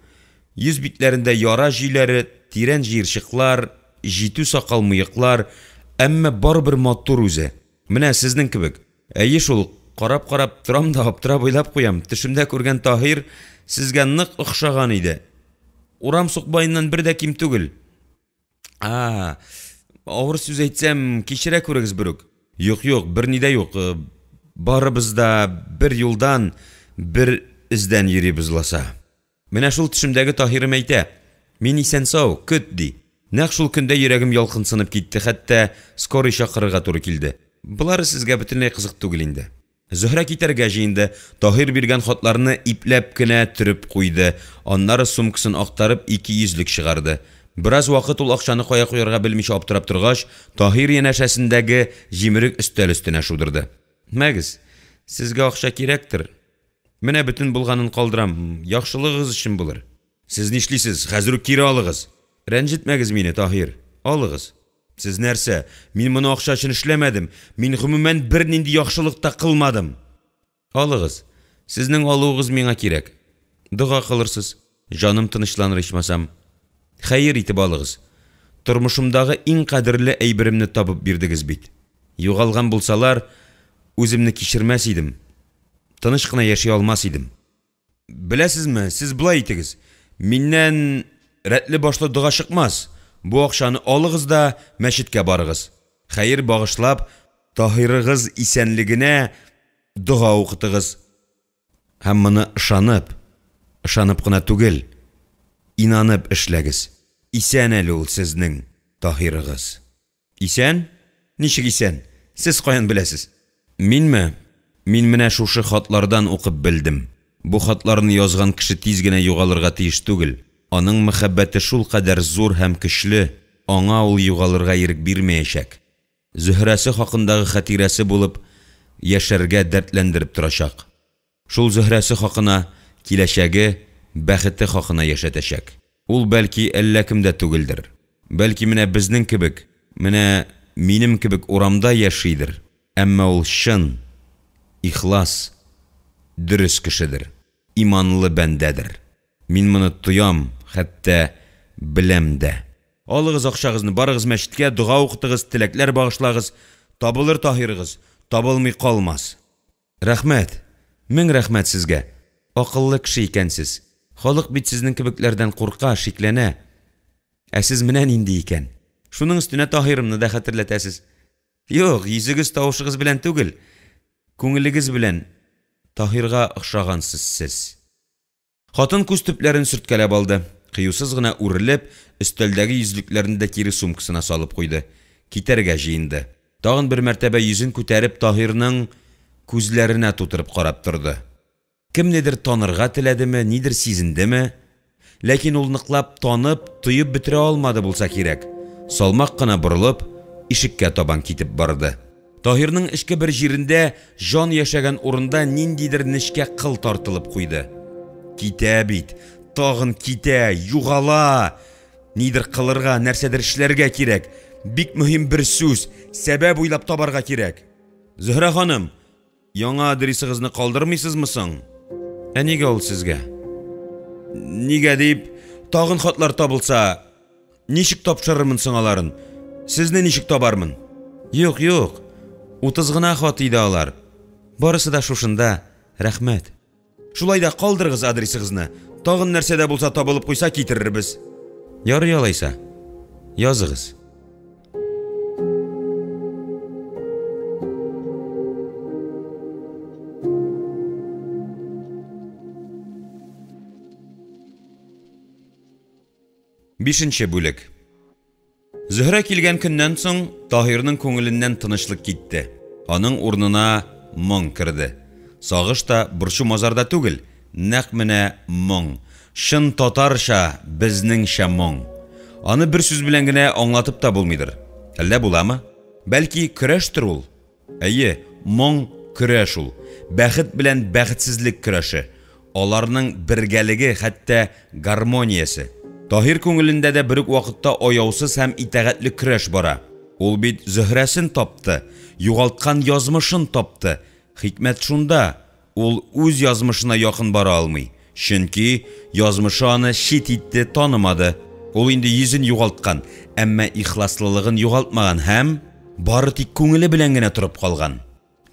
Йөз битләрендә яра җөйләре, тирән җыерчыклар, җитү сакал-мыеклар, әмма барыбер матур үзе. Менә сезнең кебек. Әйе шул, карап-карап торам да аптырап уйлап куям, төшемдә күргән Таһир сезгә нык охшаган иде. Урам сукбаеннан бер дә ким түгел. А, авыр сүз әйтсәм, кичерә күрегез берүк. Юк, юк, берни дә юк. Барыбыз да бер юлдан, бер эздән йөрибез ласа. Менә шул төшемдәге Таһирым әйтә, мин исән-сау, көт, ди. Нәкъ шул көндә йөрәгем ялкынсынып китте, хәтта скорый чакырырга туры килде. Болары сезгә бөтенләй кызык түгел инде. Зөһрә китәргә җыенды, Таһир биргән хатларны ипләп кенә төреп куйды, аннары сумкасын актарып 200 лек чыгарды. Бераз вакыт ул акчаны кая куярга белмичә аптырап торгач, Таһир янәшәсендәге җимерек өстәл өстенә шудырды. Мәгез, сезгә акча кирәктер. Менә бөтен булганын калдырам, яхшылыгыгыз өчен булыр. Сез нишлисез, хәзер үк кире алыгыз. Рәнҗетмәгез мине, Таһир, алыгыз. Сез нәрсә, мин моны акча өчен эшләмәдем, мин гомумән бернинди яхшылык та кылмадым. Алыгыз, сезнең алуыгыз миңа кирәк. Дога кылырсыз, җаным тынычланыр ичмасам. Хәер итеп алыгыз. Тормышымдагы иң кадерле әйберемне табып бирдегез бит. Югалган булсалар, үземне кичермәс идем. Тыныч кына яши алмас идем. Беләсезме, сез болай итегез. Миннән рәтле башлы дога чыкмас. Бу акчаны алыгыз да мәчеткә барыгыз. Хәер багышлап, Таһирыгыз исәнлегенә дога укытыгыз. Һәм моны ышанып, ышанып кына түгел, инанып эшләгез. Исән әле ул сезнең Таһирыгыз. Исән? Ничек исән? Сез каян беләсез? Минме? Мин менә шушы хатлардан укып белдем. Бу хатларны язган кеше тиз генә югалырга тиеш түгел. Аның мәхәббәте шулкадәр зур һәм көчле, аңа ул югалырга ирек бирмәячәк. Зөһрәсе хакындагы хатирәсе булып, яшәргә дәртләндереп торачак. Шул Зөһрәсе хакына, киләчәге, бәхете хакына яшәтәчәк. Ул, бәлки, әллә кем дә түгелдер. Бәлки, менә безнең кебек, менә минем кебек урамда яшидер. Әмма ул чын, ихлас, дөрес кешедер, иманлы бәндәдер. Мин моны тоям, хәтта беләм дә. Алыгыз акчагызны, барыгыз мәчеткә, дога укытыгыз, теләкләр багышлагыз. Табылыр Таһирыгыз, табылмый калмас. Рәхмәт! Мең рәхмәт сезгә! Акыллы кеше икәнсез. Халык бит сезнең кебекләрдән курка, шикләнә. Ә сез менә нинди икән. Шуның өстенә Таһирымны да хәтерләтәсез. Юк, йөзегез, тавышыгыз белән түгел, күңелегез белән Таһирга охшагансыз сез. Хатын күз төпләрен сөрткәләп алды. Кыюсыз гына үрелеп, өстәлдәге йөзлекләрне дә кире сумкасына салып куйды. Китәргә җыенды. Тагын бер мәртәбә йөзен күтәреп Таһирның күзләренә тутырып карап торды. Кемнедер танырга теләдеме, нидер сизендеме? Ләкин ул ныклап танып, тоеп бетерә алмады булса кирәк. Салмак кына борылып, ишеккә табан китеп барды. Таһирның эчке бер җирендә, җан яшәгән урында ниндидер нечкә кыл тартылып куйды. Китә бит, тагын китә, югала! Нидер кылырга, нәрсәдер эшләргә кирәк. Бик мөһим бер сүз, сәбәп уйлап табарга кирәк. Зөһрә ханым, яңа адресыгызны калдырмыйсызмы соң? Ә нигә ул сезгә? Нигә дип, тагын хатлар табылса, Ничек тапшырырмын соң аларын? Сезне ничек табармын? Юк, юк. 30 гына хат иде алар. Барысы да шушында. Рәхмәт. Шулай да калдырыгыз адресыгызны. Тагын нәрсә дә булса табылып куйса китерербез. Ярый алайса. Языгыз. Бишенче бүлек. Зөһрә килгән көннән соң Таһирның күңеленнән тынычлык китте. Аның урынына моң керде. Сагыш та, борчу-мазар да түгел, нәкъ менә моң. Чын татарча, безнеңчә моң. Аны бер сүз белән генә аңлатып та булмыйдыр. Әллә буламы? Бәлки, көрәштер ул? Әйе, моң, көрәш ул. Бәхет белән бәхетсезлек көрәше. Аларның бергәлеге, хәтта гармониясе. Таһир күңелендә дә бер үк вакытта аяусыз һәм итагатьле көрәш бара. Ул бит Зөһрәсен тапты, югалткан язмышын тапты. Хикмәт шунда, ул үз язмышына якын бара алмый. Чөнки язмышы аны чит итте, танымады. Ул инде йөзен югалткан, әмма ихласлылыгын югалтмаган һәм бары тик күңеле белән генә торып калган.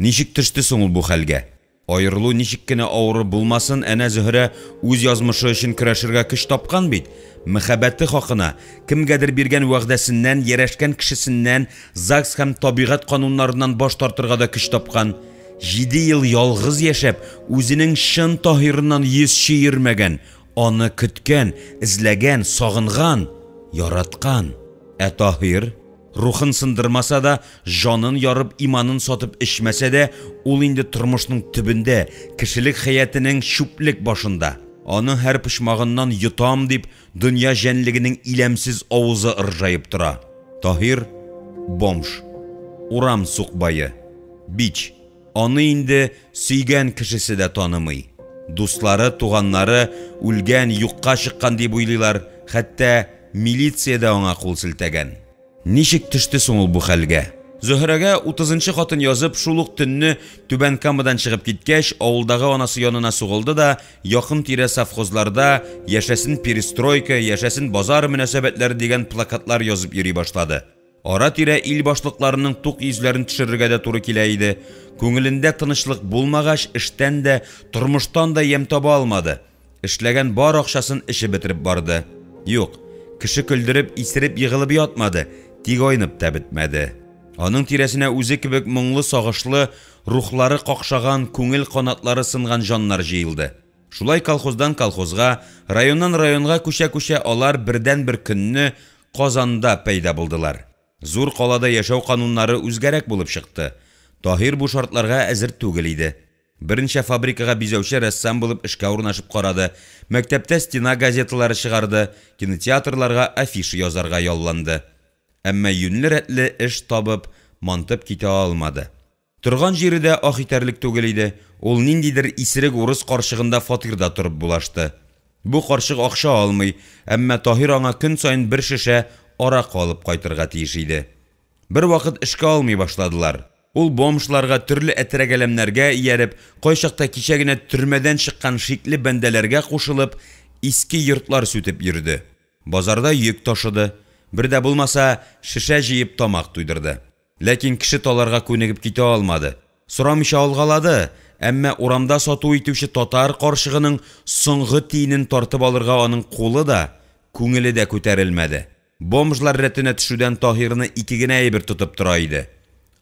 Ничек төште соң ул бу хәлгә? Аерылу ничек кенә авыр булмасын, әнә Зөһрә үз язмышы өчен көрәшергә көч тапкан бит. Мәхәббәте хакына, кемгәдер биргән вәгъдәсеннән, ярәшкән кешесеннән, ЗАГС һәм табигать кануннарыннан баш тартырга да көч тапкан. 7 ел ялгыз яшәп, үзенең чын Таһирыннан йөз чөермәгән, аны көткән, эзләгән, сагынган, яраткан. Ә Таһир, рухын сындырмаса да, җанын ярып, иманын сатып эчмәсә дә, ул инде тормышның төбендә, кешелек хәятының чүплек башында. Аның һәр почмагыннан йотам дип, дөнья җәнлегенең иләмсез авызы ыржаеп тора. Таһир бомж, урам сукбае, бич. Аны инде сөйгән кешесе дә танымый. Дуслары, туганнары үлгән, юкка чыккан дип уйлыйлар, хәтта милиция дә аңа кул селтәгән. Ничек төште соң ул бу хәлгә? Зөһрәгә 30нчы хатын язып, шул ук төнне Түбән Камадан чыгып киткәч, авылдагы анасы янына сугылды да, якын-тирә совхозларда «Яшәсен перестройка, яшәсен базар мөнәсәбәтләре» дигән плакатлар язып йөри башлады. Ара-тирә ил башлыкларының тук йөзләрен төшерергә дә туры килә иде. Күңелендә тынычлык булмагач, эштән дә, тормыштан да ямь таба алмады. Эшләгән бар акчасын эчеп бетереп барды. Юк, кеше көлдереп, исереп егылып ятмады, тик айнып та бетмәде. Аның тирәсенә үзе кебек моңлы, сагышлы, рухлары какшаган, күңел канатлары сынган җаннар җыелды. Шулай колхоздан колхозга, районнан районга күчә-күчә алар бердәнбер көнне Казанда пәйда булдылар. Зур калада яшәү кануннары үзгәрәк булып чыкты. Таһир бу шартларга әзер түгел иде. Берничә фабрикага бизәүче рәссам булып эшкә урнашып карады, мәктәптә стена газеталары чыгарды, кинотеатрларга афиша язарга ялланды. Әмма юньле-рәтле эш табып, мантып китә алмады. Торган җире дә ах итәрлек түгел иде. Ул ниндидер исерек урыс карчыгында фатирда торып булашты. Бу карчык акча алмый, әмма Таһир аңа көн саен бер шешә аракы алып кайтырга тиеш иде. Бер вакыт эшкә алмый башладылар. Ул бомжларга, төрле әтрәгәләмнәргә ияреп, кайчакта кичә генә төрмәдән чыккан шикле бәндәләргә кушылып, иске йортлар сүтеп йөрде. Базарда йөк ташыды. Бер дә булмаса, шешә җыеп тамак туйдырды. Ләкин кеше таларга күнегеп китә алмады. Сорамыйча алгалады, әмма урамда сату итүче татар карчыгының соңгы тиенен тартып алырга аның кулы да, күңеле дә күтәрелмәде. Бомжлар рәтенә төшүдән Таһирны ике генә әйбер тотып тора иде.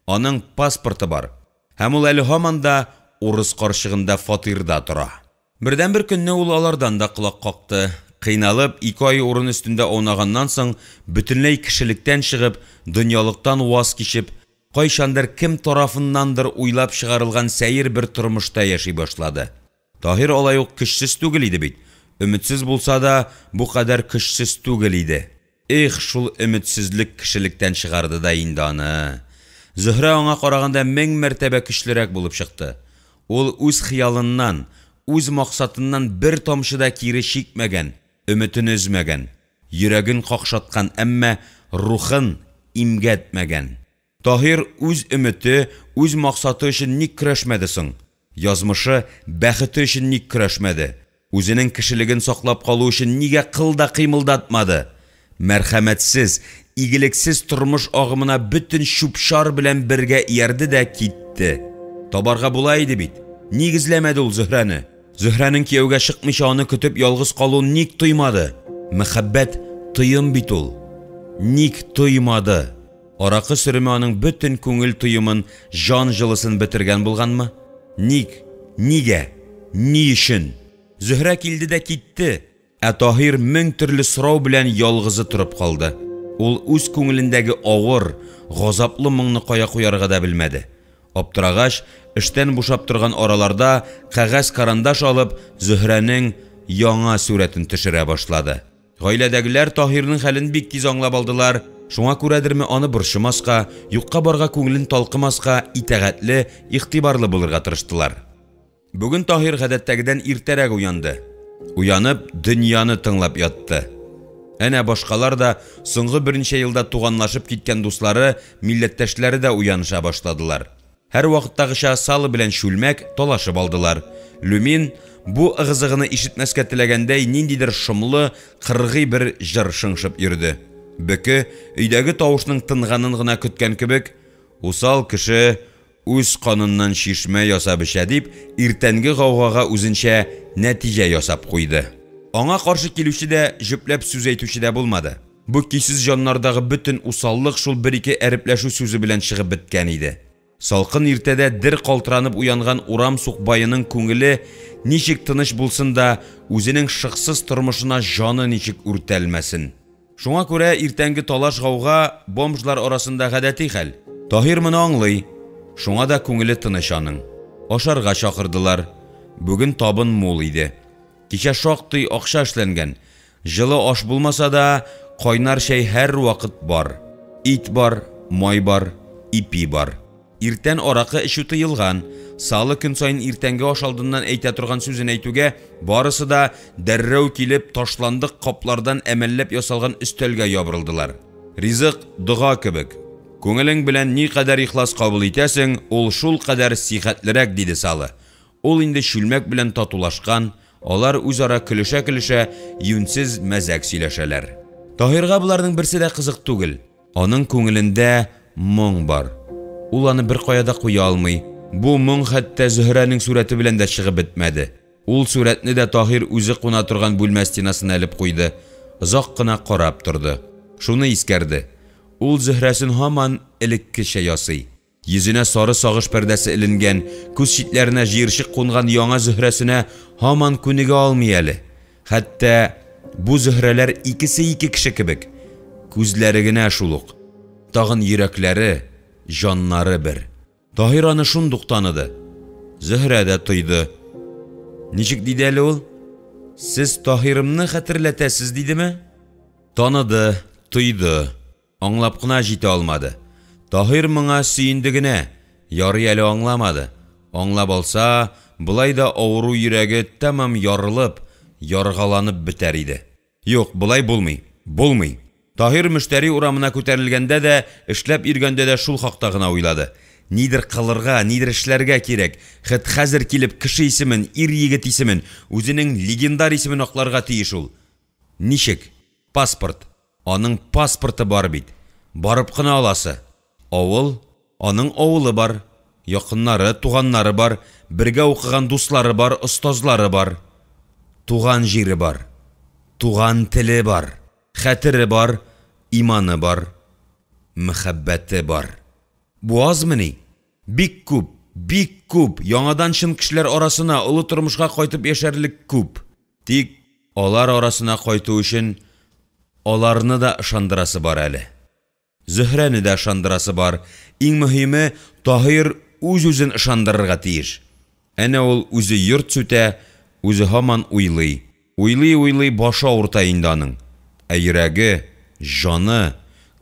Аның паспорты бар. Һәм ул әле һаман да урыс карчыгында фатирда тора. Бердәнбер көнне ул алардан да колак какты. Кыйналып, 2 ай урын өстендә аунаганнан соң, бөтенләй кешелектән чыгып, дөньялыктан ваз кичеп, кайчандыр кем тарафыннандыр уйлап чыгарылган сәер бер тормышта яши башлады. Таһир алай ук көчсез түгел иде бит. Өметсез булса да, бу кадәр көчсез түгел иде. Эх, шул өметсезлек кешелектән чыгарды да инде аны. Зөһрә аңа караганда 1000 мәртәбә көчлерәк булып чыкты. Ул үз хыялыннан, үз максатыннан бер тамчы да кире чикмәгән, өметен өзмәгән, йөрәген какшаткан, әмма рухын имгәтмәгән. Таһир үз өмете, үз максаты өчен ник көрәшмәде соң? Язмышы, бәхете өчен ник көрәшмәде? Үзенең кешелеген саклап калу өчен нигә кыл да кыймылдатмады? Мәрхәмәтсез, игелексез тормыш агымына бөтен чүп-чар белән бергә иярде дә китте. Табарга була иде бит. Ник эзләмәде ул Зөһрәне? Зөһрәнең кияүгә чыкмыйча аны көтеп ялгыз калуын ник тоймады? Мәхәббәт тоем бит ул. Ник тоймады? Аракы сөреме аның бөтен күңел тоемын, җан җылысын бетергән булганмы? Ник? Нигә? Ни өчен? Зөһрә килде дә китте. Ә Таһир 1000 төрле сорау белән ялгызы торып калды. Ул үз күңелендәге авыр, газаплы моңны кая куярга да белмәде. Аптырагач, эштән бушап торган араларда кәгазь карандаш алып, Зөһрәнең яңа сурәтен төшерә башлады. Гаиләдәгеләр Таһирның хәлен бик тиз аңлап алдылар, шуңа күрәдерме аны борчымаска, юкка-барга күңелен талкымаска, итагатьле, игътибарлы булырга тырыштылар. Бүген Таһир гадәттәгедән иртәрәк уянды. Уянып, дөньяны тыңлап ятты. Әнә башкалар да, соңгы берничә елда туганлашып киткән дуслары, милләттәшләре дә уяныша башладылар. Һәрвакыттагыча сало белән чүлмәк талашып алдылар. Люмин, бу ыгы-зыгыны ишетмәскә теләгәндәй, ниндидер шомлы, кыргый бер җыр шыңшып йөрде. Бөке, өйдәге тавышның тынганын гына көткән кебек, Усал кеше үз каныннан чишмә ясап эчә, дип, иртәнге гаугага үзенчә нәтиҗә ясап куйды. Аңа каршы килүче дә, җөпләп сүз әйтүче дә булмады. Бу көйсез җаннардагы бөтен усаллык шул бер-ике әрепләшү сүзе белән чыгып беткән иде. Салкын иртәдә дер калтыранып уянган урам сукбаеның күңеле ничек тыныч булсын да, үзенең шыксыз тормышына җаны ничек үртәлмәсен. Шуңа күрә иртәнге талаш-гауга бомжлар арасында гадәти хәл. Таһир моны аңлый, шуңа да күңеле тыныч аның. Ашарга чакырдылар. Бүген табын мул иде. Кичә шактый акча эшләнгән. Җылы аш булмаса да, кайнар чәй һәрвакыт бар. Ит бар, май бар, ипи бар. Иртән аракы эчү тыелган. Салы көн саен иртәнге аш алдыннан әйтә торган сүзен әйтүгә, барысы да, дәррәү килеп, ташландык каплардан әмәлләп ясалган өстәлгә ябырылдылар. Ризык, дога кебек. Күңелең белән никадәр ихлас кабул итәсең, ул шулкадәр сихәтлерәк, диде Салы. Ул инде чүлмәк белән татулашкан, алар үзара көлешә-көлешә юньсез мәзәк сөйләшәләр. Таһирга боларның берсе дә кызык түгел. Аның күңелендә моң бар. Ул аны беркая да куя алмый. Бу моң хәтта Зөһрәнең сурәте белән дә чыгып бетмәде. Ул сурәтне дә Таһир үзе куна торган бүлмә стенасына элеп куйды. Озак кына карап торды. Шуны искәрде. Ул Зөһрәсен һаман элеккечә ясый. Йөзенә сары сагыш пәрдәсе эленгән, күз читләренә җыерчык кунган яңа Зөһрәсенә һаман күнегә алмый әле. Хәтта бу Зөһрәләр икесе ике кеше кебек. Күзләре генә шул ук. Тагын йөрәкләре, җаннары бер. Таһир аны шундук таныды. Зөһрә дә тойды. Ничек диде әле ул? Сез Таһирымны хәтерләтәсез, дидеме? Таныды, тойды. Аңлап кына җитә алмады. Таһир моңа сөенде генә, ярый әле аңламады. Аңлап алса, болай да авыру йөрәге тәмам ярылып, яргаланып бетәр иде. Юк, болай булмый, булмый. Таһир Мөштәри урамына күтәрелгәндә дә, эшләп йөргәндә дә шул хакта гына уйлады. Нидер кылырга, нидер эшләргә кирәк. Хет хәзер килеп кеше исемен, ир-егет исемен, үзенең легендар исемен акларга тиеш ул. Ничек? Паспорт. Аның паспорты бар бит. Барып кына аласы. Авыл. Аның авылы бар. Якыннары, туганнары бар. Бергә укыган дуслары бар, остазлары бар. Туган җире бар. Туган теле бар. Хәтере бар. Иманы бар. Мәхәббәте бар. Бу азмыни? Бик күп, бик күп, яңадан чын кешеләр арасына, олы тормышка кайтып яшәрлек күп. Тик алар арасына кайту өчен аларны да ышандырасы бар әле. Зөһрәне дә ышандырасы бар. Иң мөһиме, Таһир үз-үзен ышандырырга тиеш. Әнә ул үзе йорт сүтә, үзе һаман уйлый. Уйлый-уйлый башы авырта инде аның. Ә йөрәге, җаны,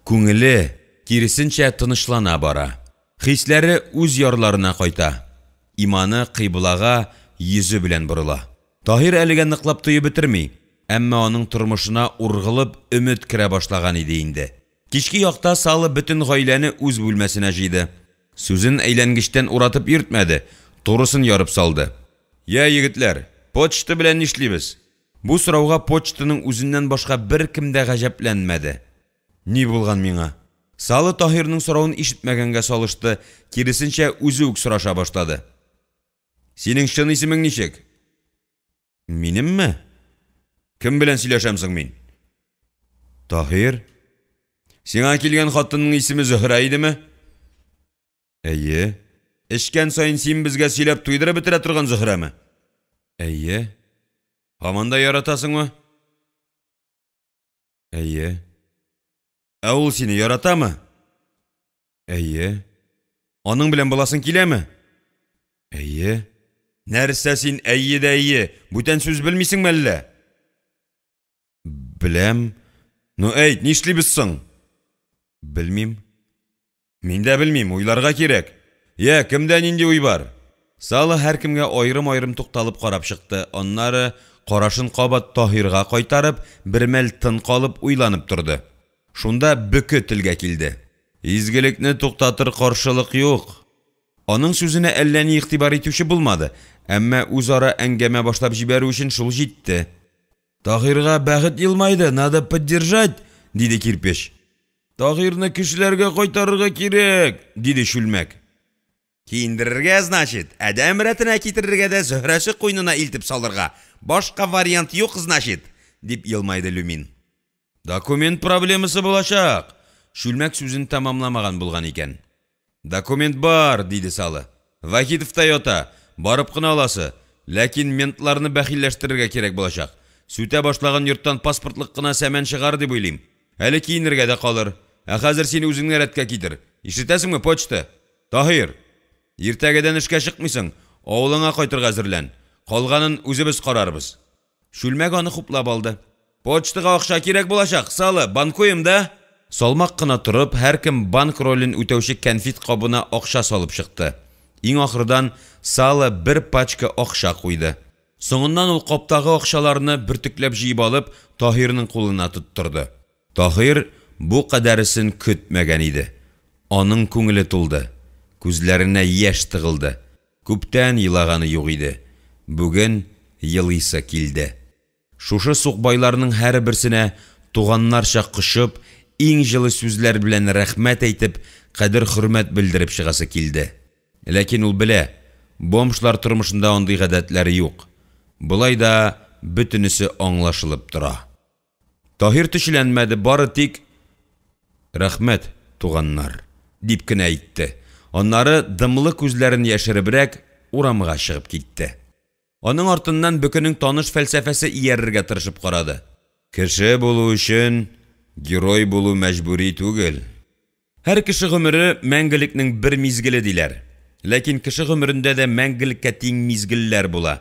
күңеле, киресенчә, тынычлана бара. Хисләре үз ярларына кайта. Иманы кыйблага йөзе белән борыла. Таһир әлегә ныклап тоеп бетерми, әмма аның тормышына ургылып өмет керә башлаган иде инде. Кичке якта Салы бөтен гаиләне үз бүлмәсенә җыйды. Сүзен әйләнгечтән уратып йөртмәде, турысын ярып салды. Я, егетләр, почта белән нишлибез? Бу сорауга почтаның үзеннән башка беркем дә гаҗәпләнмәде. Ни булган миңа? Салы Таһирның соравын ишетмәгәнгә салышты, киресенчә үзе үк сораша башлады. Синең чын исемең ничек? Минемме? Кем белән сөйләшәм соң мин? Таһир. Сиңа килгән хатынның исеме Зөһрә идеме? Әйе. Эчкән саен син безгә сөйләп туйдырып бетерә торган Зөһрәме? Әйе. Һаман да яратасыңмы? Әйе. Ә ул сине яратамы? Әйе. Аның белән буласың киләме? Әйе. Нәрсә син әйе дә әйе, бүтән сүз белмисеңме әллә? Беләм. Ну әйт, нишлибез соң? Белмим. Мин дә белмим, уйларга кирәк. Я, кемдә нинди уй бар? Сало һәркемгә аерым-аерым тукталып карап чыкты, аннары, карашын кабат Таһирга кайтарып, бермәл тын калып уйланып торды. Шунда Бөке телгә килде. Изгелекне туктатыр каршылык юк. Аның сүзенә әллә ни игътибар итүче булмады, әмма үзара әңгәмә башлап җибәрү өчен шул җитте. Таһирга бәхет елмайды, надо поддержать, диде Кирпеч. Таһирны кешеләргә кайтарырга кирәк, диде Чүлмәк. Киендерергә, значит, адәм рәтенә китерергә дә Зөһрәсе куенына илтеп салырга. Башка вариант юк, значит, дип елмайды Люмин. Документ проблемасы булачак! Чүлмәк сүзен тәмамламаган булган икән. Документ бар, диде Салы. Вахитовта ята, барып кына аласы. Ләкин ментларны бәхилләштерергә кирәк булачак. Сүтә башлаган йорттан паспортлык кына сәмән чыгар дип уйлыйм. Әле киенергә дә калыр. Ә хәзер син үзеңне рәткә китер. Ишетәсеңме, почта? Таһир! Иртәгәдән эшкә чыкмыйсың, авылыңа кайтырга әзерлән. Калганын үзебез карарбыз. Чүлмәк аны хуплап алды. Почтага акча кирәк булачак, Салы, банкуем да? Салмак кына торып, һәркем банк ролен үтәүче кәнфит кабына акча салып чыкты. Иң ахырдан Салы бер пачка акча куйды. Соңыннан ул каптагы акчаларны бөртекләп җыеп алып, Таһирның кулына тоттырды. Таһир бу кадәресен көтмәгән иде. Аның күңеле тулды, күзләренә яшь тыгылды. Күптән елаганы юк иде, бүген елыйсы килде. Шушы сукбайларның һәрберсенә туганнарча кочып, иң җылы сүзләр белән рәхмәт әйтеп, кадер-хөрмәт белдереп чыгасы килде. Ләкин ул белә, бомжлар тормышында андый гадәтләр юк. Болай да бөтенесе аңлашылып тора. Таһир төчеләнмәде, бары тик, Рәхмәт, туганнар, дип кенә әйтте. Аннары, дымлы күзләрен яшеребрәк, урамга чыгып китте. Аның артыннан Бөкенең таныш фәлсәфәсе иярергә тырышып карады. Кеше булу өчен герой булу мәҗбүри түгел. Һәр кеше гомере, мәңгелекнең бер мизгеле, диләр. Ләкин кеше гомерендә дә мәңгелеккә тиң мизгелләр була.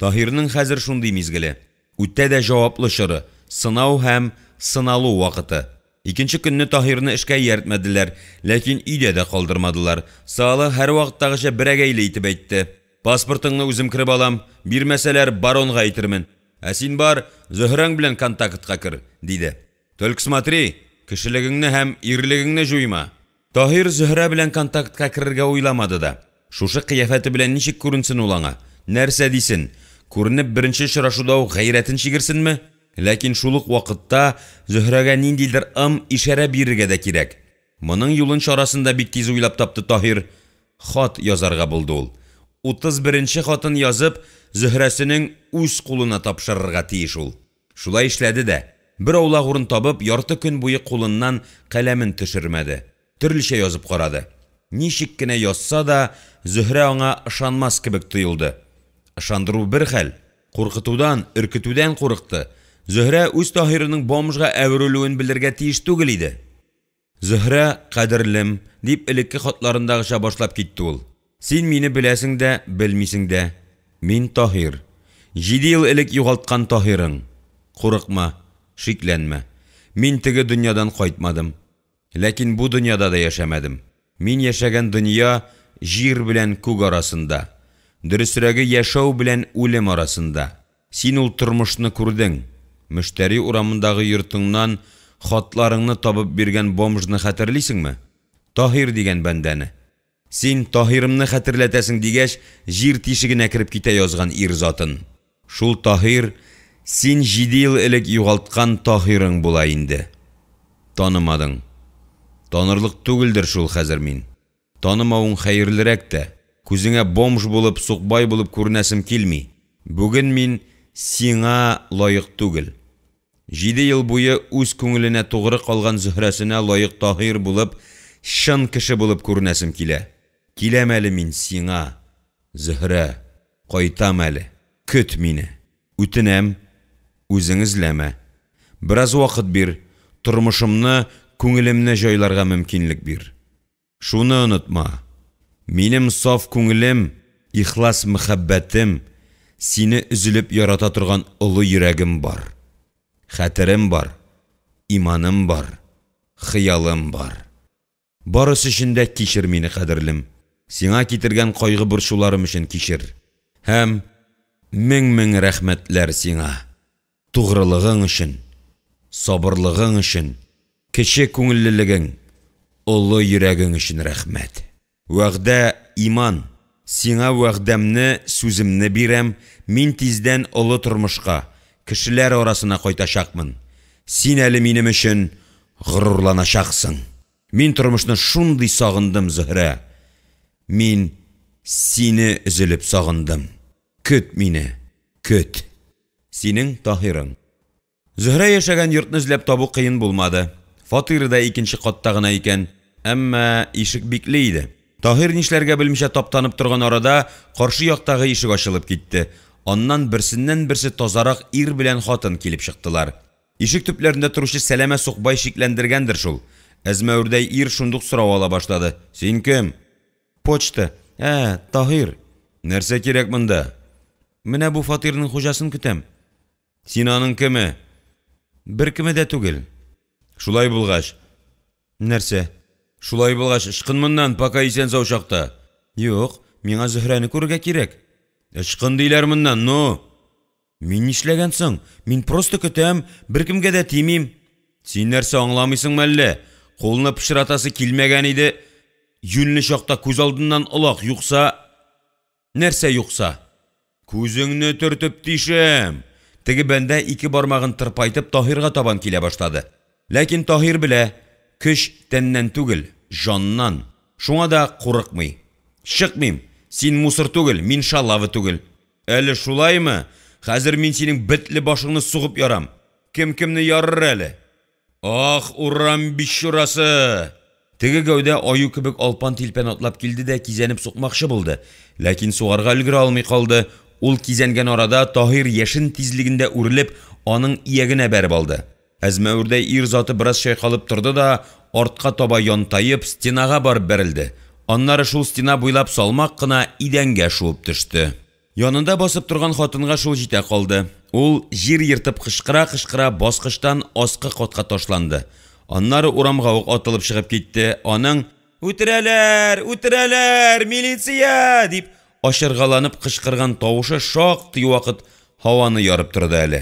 Таһирның хәзер шундый мизгеле. Үтә дә җаваплы чоры, сынау һәм сыналу вакыты. Икенче көнне Таһирны эшкә ияртмәделәр, ләкин өйдә дә калдырмадылар. Саалы һәрвакыттагыча берәгәйле итеп әйтте. Паспортыңны үзем кереп алам, бирмәсәләр, баронга әйтермен. Ә син бар, Зөһрәң белән контактка кер, диде. Только смотри, кешелегеңне һәм ирлегеңне җуйма. Таһир Зөһрә белән контактка керергә уйламады да. Шушы кыяфәте белән ничек күренсен ул аңа? Нәрсә дисен? Күренеп беренче очрашуда ук гайрәтен чигерсенме? Ләкин шул ук вакытта Зөһрәгә ниндидер ым, ишарә бирергә дә кирәк. Моның юлын-чарасын да бик тиз уйлап тапты Таһир. Хат язарга булды ул. 31 нче хатын язып, Зөһрәсенең үз кулына тапшырырга тиеш ул. Шулай эшләде дә. Бер аулак урын табып, ярты көн буе кулыннан каләмен төшермәде. Төрлечә язып карады. Ничек кенә язса да, Зөһрә аңа ышанмас кебек тоелды. Ышандыру бер хәл, куркытудан, өркетүдән курыкты. Зөһрә үз Таһирының бомжга әверелүен белергә тиеш түгел иде. Зөһрә, кадерлем, дип элекке хатларындагыча башлап китте ул. Син мине беләсең дә, белмисең дә. Мин Таһир. Җиде ел элек югалткан Таһирың. Курыкма, шикләнмә. Мин теге дөньядан кайтмадым. Ләкин бу дөньяда да яшәмәдем. Мин яшәгән дөнья җир белән күк арасында. Дөресрәге, яшәү белән үлем арасында. Син ул тормышны күрдең. Мөштәри урамындагы йортыңнан хатларыңны табып биргән бомжны хәтерлисеңме? Таһир дигән бәндәне. Син Таһирымны хәтерләтәсең дигәч, җир тишегенә кереп китә язган ир затын. Шул Таһир, син җиде ел элек югалткан Таһирың була инде. Танымадың. Танырлык түгелдер шул хәзер мин. Танымавың хәерлерәк тә. Күзеңә бомж булып, сукбай булып күренәсем килми. Бүген мин сиңа лаек түгел. Җиде ел буе үз күңеленә тугры калган Зөһрәсенә лаек Таһир булып, чын кеше булып күренәсем килә. Киләм әле мин сиңа, Зөһрә, кайтам әле. Көт мине. Үтенәм, үзең эзләмә. Бераз вакыт бир, тормышымны, күңелемне җайларга мөмкинлек бир. Шуны онытма, минем саф күңелем, ихлас мәхәббәтем, сине өзелеп ярата торган олы йөрәгем бар. Хәтерем бар, иманым бар, хыялым бар. Барысы өчен дә кичер мине, кадерлем. Сиңа китергән кайгы-борчуларым өчен кичер. Һәм мең-мең рәхмәтләр сиңа. Тугрылыгың өчен, сабырлыгың өчен, кече күңеллелегең, олы йөрәгең өчен рәхмәт. Вәгъдә – иман. Сиңа вәгъдәмне, сүземне бирәм, мин тиздән олы тормышка, кешеләр арасына кайтачакмын. Син әле минем өчен горурланачаксың. Мин тормышны шундый сагындым, Зөһрә. Мин сине өзелеп сагындым. Көт мине, көт. Синең Таһирың. Зөһрә яшәгән йортны эзләп табу кыен булмады. Фатиры да икенче катта гына икән. Әмма ишек бикле иде. Таһир нишләргә белмичә таптанып торган арада каршы яктагы ишек ачылып китте. Аннан берсеннән-берсе тазарак ир белән хатын килеп чыктылар. Ишек төпләрендә торучы сәләмә сукбай шикләндергәндер шул. Әзмәвердәй ир шундук сорау ала башлады. «Син кем?» «Почта. Ә, Таһир. Нәрсә кирәк монда?» «Менә бу фатирның хуҗасын көтәм». Син аның кеме? Беркеме дә түгел. Шулай булгач. Нәрсә? Шулай булгач, ычкын моннан, пока исән-сау чакта. Юк, миңа Зөһрәне күрергә кирәк. Ычкын диләр моннан, ну! Мин нишләгән соң? Мин просто көтәм, беркемгә дә тимим. Син нәрсә аңламыйсыңмы әллә? Кулны пычратасы килмәгән иде. Юньле чакта күз алдыннан олак, юкса... Нәрсә юкса? Күзеңне төртеп тишәм! Теге бәндә ике бармагын тырпайтып Таһирга табан килә башлады. Ләкин Таһир белә, көч тәннән түгел, җаннан. Шуңа да курыкмый. Чыкмыйм! Син мусор түгел, мин шалава түгел. Әле шулаймы? Хәзер мин синең бетле башыңны сугып ярам. Кем кемне ярыр әле? Ах, урам бичурасы! Теге гәүдә аю кебек алпан-тилпән атлап килде дә кизәнеп сукмакчы булды. Ләкин сугарга өлгерә алмый калды. Ул кизәнгән арада Таһир яшен тизлегендә үрелеп, аның иягенә бәреп алды. Әзмәвердәй ир заты бераз чайкалып торды да, артка таба янтаеп, стенага барып бәрелде. Аннары шул стена буйлап салмак кына идәнгә шуып төште. Янында басып торган хатынга шул җитә калды. Ул, җир ертып кычкыра-кычкыра, баскычтан аскы катка ташланды. Аннары урамга ук атылып чыгып китте. Аның «Үтерәләр! Үтерәләр! Милиция!» дип ачыргаланып кычкырган тавышы шактый вакыт һаваны ярып торды әле.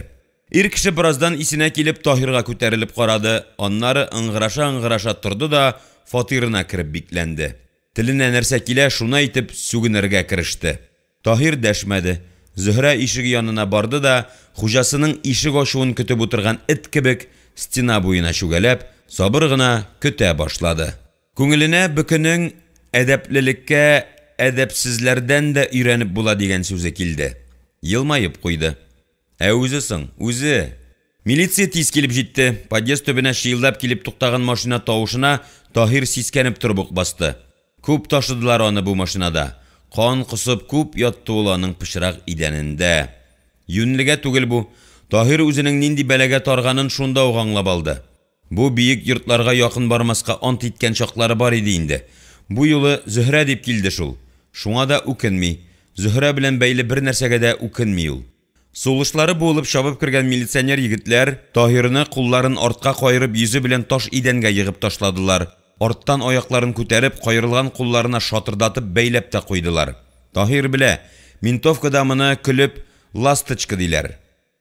Ир кеше бераздан исенә килеп Таһирга күтәрелеп карады, аннары ыңгыраша-ыңгыраша торды да фатирына кереп бикләнде. Теленә нәрсә килә, шуны әйтеп сүгенергә кереште. Таһир дәшмәде. Зөһрә ишеге янына барды да, хуҗасының ишек ачуын көтеп утырган эт кебек, стена буена чүгәләп, сабыр гына көтә башлады. Күңеленә бөкенең әдәплелеккә әдәпсезләрдән дә өйрәнеп була дигән сүзе килде. Елмаеп куйды. Ә үзе соң, үзе! Милиция тиз килеп җитте. Подъезд төбенә чыелдап килеп туктаган машина тавышына Таһир сискәнеп торып ук басты. Күп ташыдылар аны бу машинада. Кан косып күп ятты ул аның пычрак идәнендә. Юньлегә түгел бу. Таһир үзенең нинди бәлагә тарганын шунда ук аңлап алды. Бу биек йортларга якын бармаска ант иткән чаклары бар иде инде. Бу юлы Зөһрә дип килде шул. Шуңа да үкенми. Зөһрә белән бәйле бер нәрсәгә дә үкенми ул. Сулышлары буылып чабып кергән милиционер егетләр Таһирны кулларын артка каерып йөзе белән таш идәнгә егып ташладылар, арттан аякларын күтәреп, каерылган кулларына шатырдатып бәйләп тә куйдылар. Таһир белә, ментовкада моны көлеп ласточка диләр.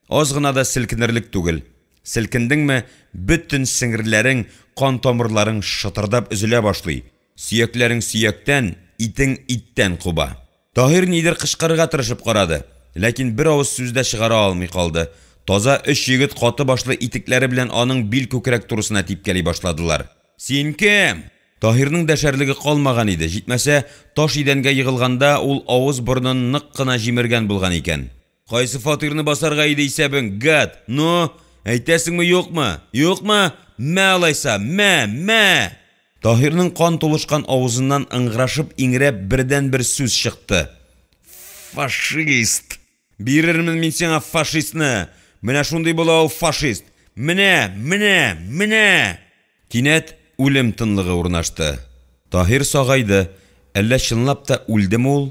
Аз гына да селкенерлек түгел. Селкендеңме, бөтен сеңерләрең, кан тамырларың шытырдап өзелә башлый, сөякләрең сөяктән, итең иттән куба. Таһир нидер кычкырырга тырышып карады, ләкин бер авыз сүз дә чыгара алмый калды. Таза өч егет каты башлы итекләре белән аның бил-күкрәк турысына типкәли башладылар. «Син кем?» Таһирның дәшәрлеге калмаган иде, җитмәсә, таш идәнгә егылганда ул авыз-борынын нык кына җимергән булган икән. «Кайсы фатирны басарга иде исәбең, гад? Ну? Әйтәсеңме, юкмы? Юкмы? Мә алайса, мә, мә!» Таһирның кан тулышкан авызыннан ыңгырашып-иңрәп бердәнбер сүз чыкты. Фашист! Бирермен мин сиңа фашистны! Менә шундый була ул фашист! Менә! Менә! Менә! Кинәт үлем тынлыгы урнашты. Таһир сагайды, әллә чынлап та үлдеме ул?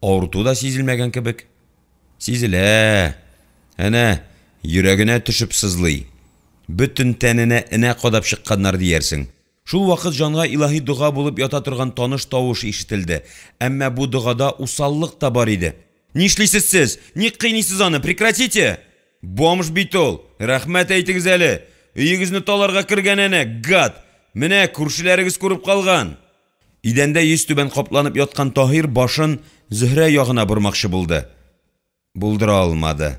Авырту да сизелмәгән кебек. Сизелә! Әнә, йөрәгенә төшеп сызлый. Бөтен тәненә энә кадап чыкканнар диярсең. Шул вакыт җанга илаһи дога булып ята торган таныш тавыш ишетелде. Әмма бу догада усаллык та бар иде. Нишлисез сез? Ник кыйныйсыз аны? Прекратите! Бомж бит ул! Рәхмәт әйтегез әле! Өегезне таларга кергән әнә, гад! Менә, күршеләрегез күреп калган! Идәндә йөзтүбән капланып яткан Таһир башын Зөһрә ягына бормакчы булды. Булдыра алмады.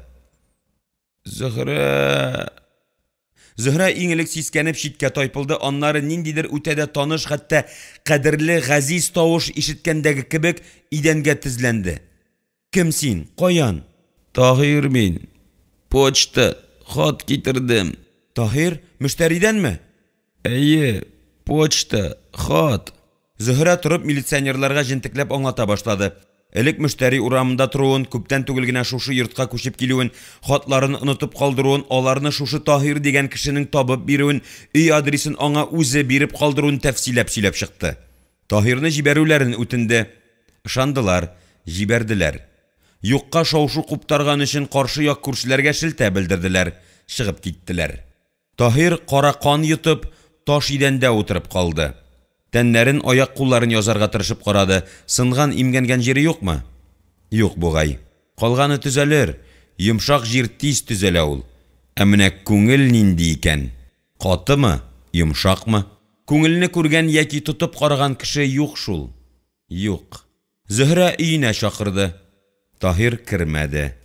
Зөһрә... Зөһрә иң элек сискәнеп читкә тайпылды, аннары ниндидер үтә дә таныш, хәтта кадерле, газиз тавыш ишеткәндәге кебек идәнгә тезләнде. Кем син? Каян? Таһир мин. Почта, хат китердем. Таһир, Мөштәридәнме? Әйе, почта, хат. Зөһрә торып милиционерларга җентекләп аңлата башлады. Элек Мөштәри урамында торуын, күптән түгел генә шушы йортка күчеп килүен, хатларын онытып калдыруын, аларны шушы Таһир дигән кешенең табып бирүен, өй адресын аңа үзе биреп калдыруын тәфсилләп сөйләп чыкты. Таһирны җибәрүләрен үтенде. Ышандылар, җибәрделәр. Юкка шау-шу куптарган өчен каршы як күршеләргә шелтә белдерделәр, чыгып киттеләр. Таһир кара кан йотып, таш идәндә утырып калды. Тәннәрен, аяк-кулларын язарга тырышып карады, сынган, имгәнгән җире юкмы? Юк бугай. Калганы төзәлер, йомшак җир тиз төзәлә ул. Ә менә күңел нинди икән? Катымы, йомшакмы? Күңелне күргән яки тотып караган кеше юк шул. Юк. Зөһрә өенә чакырды. Таһир кермәде.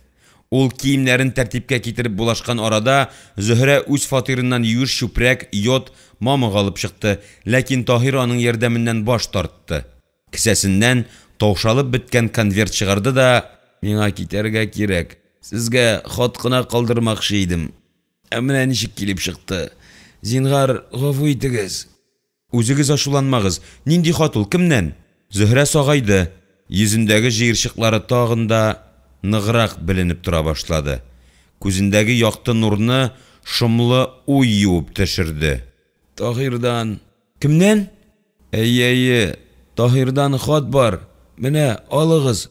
Ул киемнәрен тәртипкә китереп булашкан арада Зөһрә үз фатирыннан юеш чүпрәк, йод, мамык алып чыкты, ләкин Таһир аның ярдәменнән баш тартты. Кесәсеннән таушалып беткән конверт чыгарды да, «Миңа китәргә кирәк, сезгә хат кына калдырмакчы идем. Ә менә ничек килеп чыкты. Зинһар, гафу итегез». Үзегез ачуланмагыз, нинди хат ул, кемнән? Зөһрә сагайды, йөзендәге җыерчыклары тагын да ныграк беленеп тора башлады. Күзендәге якты нурны шомлы уй юып төшерде. Таһирдан. Кемнән? Әйе, әйе, Таһирдан хат бар. Менә, алыгыз.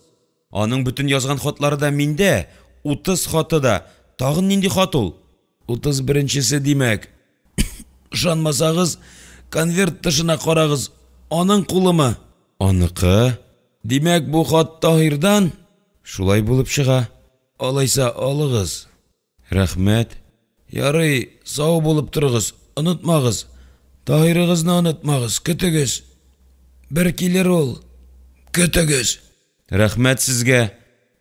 Аның бөтен язган хатлары да миндә, 30 хаты да. Тагын нинди хат ул? 31-нчесе, димәк. Ышанмасагыз, конверт тышына карагыз, аның кулымы? Аныкы. Димәк, бу хат Таһирдан? Шулай булып чыга. Алайса, алыгыз. Рәхмәт. Ярый, сау булып торыгыз, онытмагыз. Таһирыгызны онытмагыз, көтегез. Бер килер ул. Көтегез. Рәхмәт сезгә,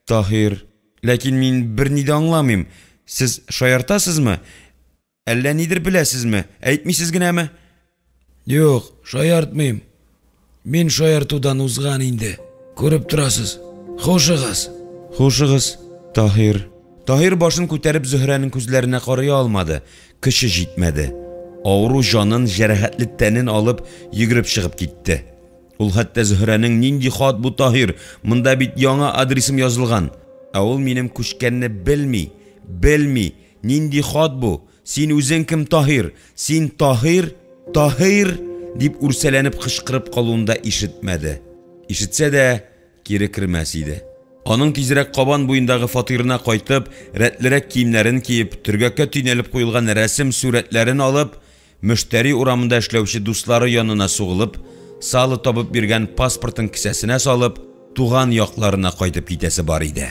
Таһир. Ләкин мин берни дә аңламыйм. Сез шаяртасызмы? Әллә нидер беләсезме? Әйтмисез генәме? Юк, шаяртмыйм. Мин шаяртудан узган инде. Күреп торасыз. Хушыгыз. Хушыгыз, Таһир. Таһир башын күтәреп Зөһрәнең күзләренә карый алмады, көче җитмәде. Авыру җанын, җәрәхәтле тәнен алып, йөгереп чыгып китте. Ул хәтта Зөһрәнең нинди хат бу, Таһир, монда бит яңа адресым язылган. Ә ул минем күчкәнне белми, белми. Нинди хат бу? Син үзең кем, Таһир? Син Таһир? Таһир! дип үрсәләнеп кычкырып калуын да ишетмәде. Ишетсә дә, кире кермәс иде. Аның тизрәк Кабан буендагы фатирына кайтып, рәтлерәк киемнәрен киеп, төргәккә төйнәлеп куелган рәсем-сурәтләрен алып, Мөштәри урамында эшләүче дуслары янына сугылып, сало табып биргән паспортын кесәсенә салып, туган якларына кайтып китәсе бар иде.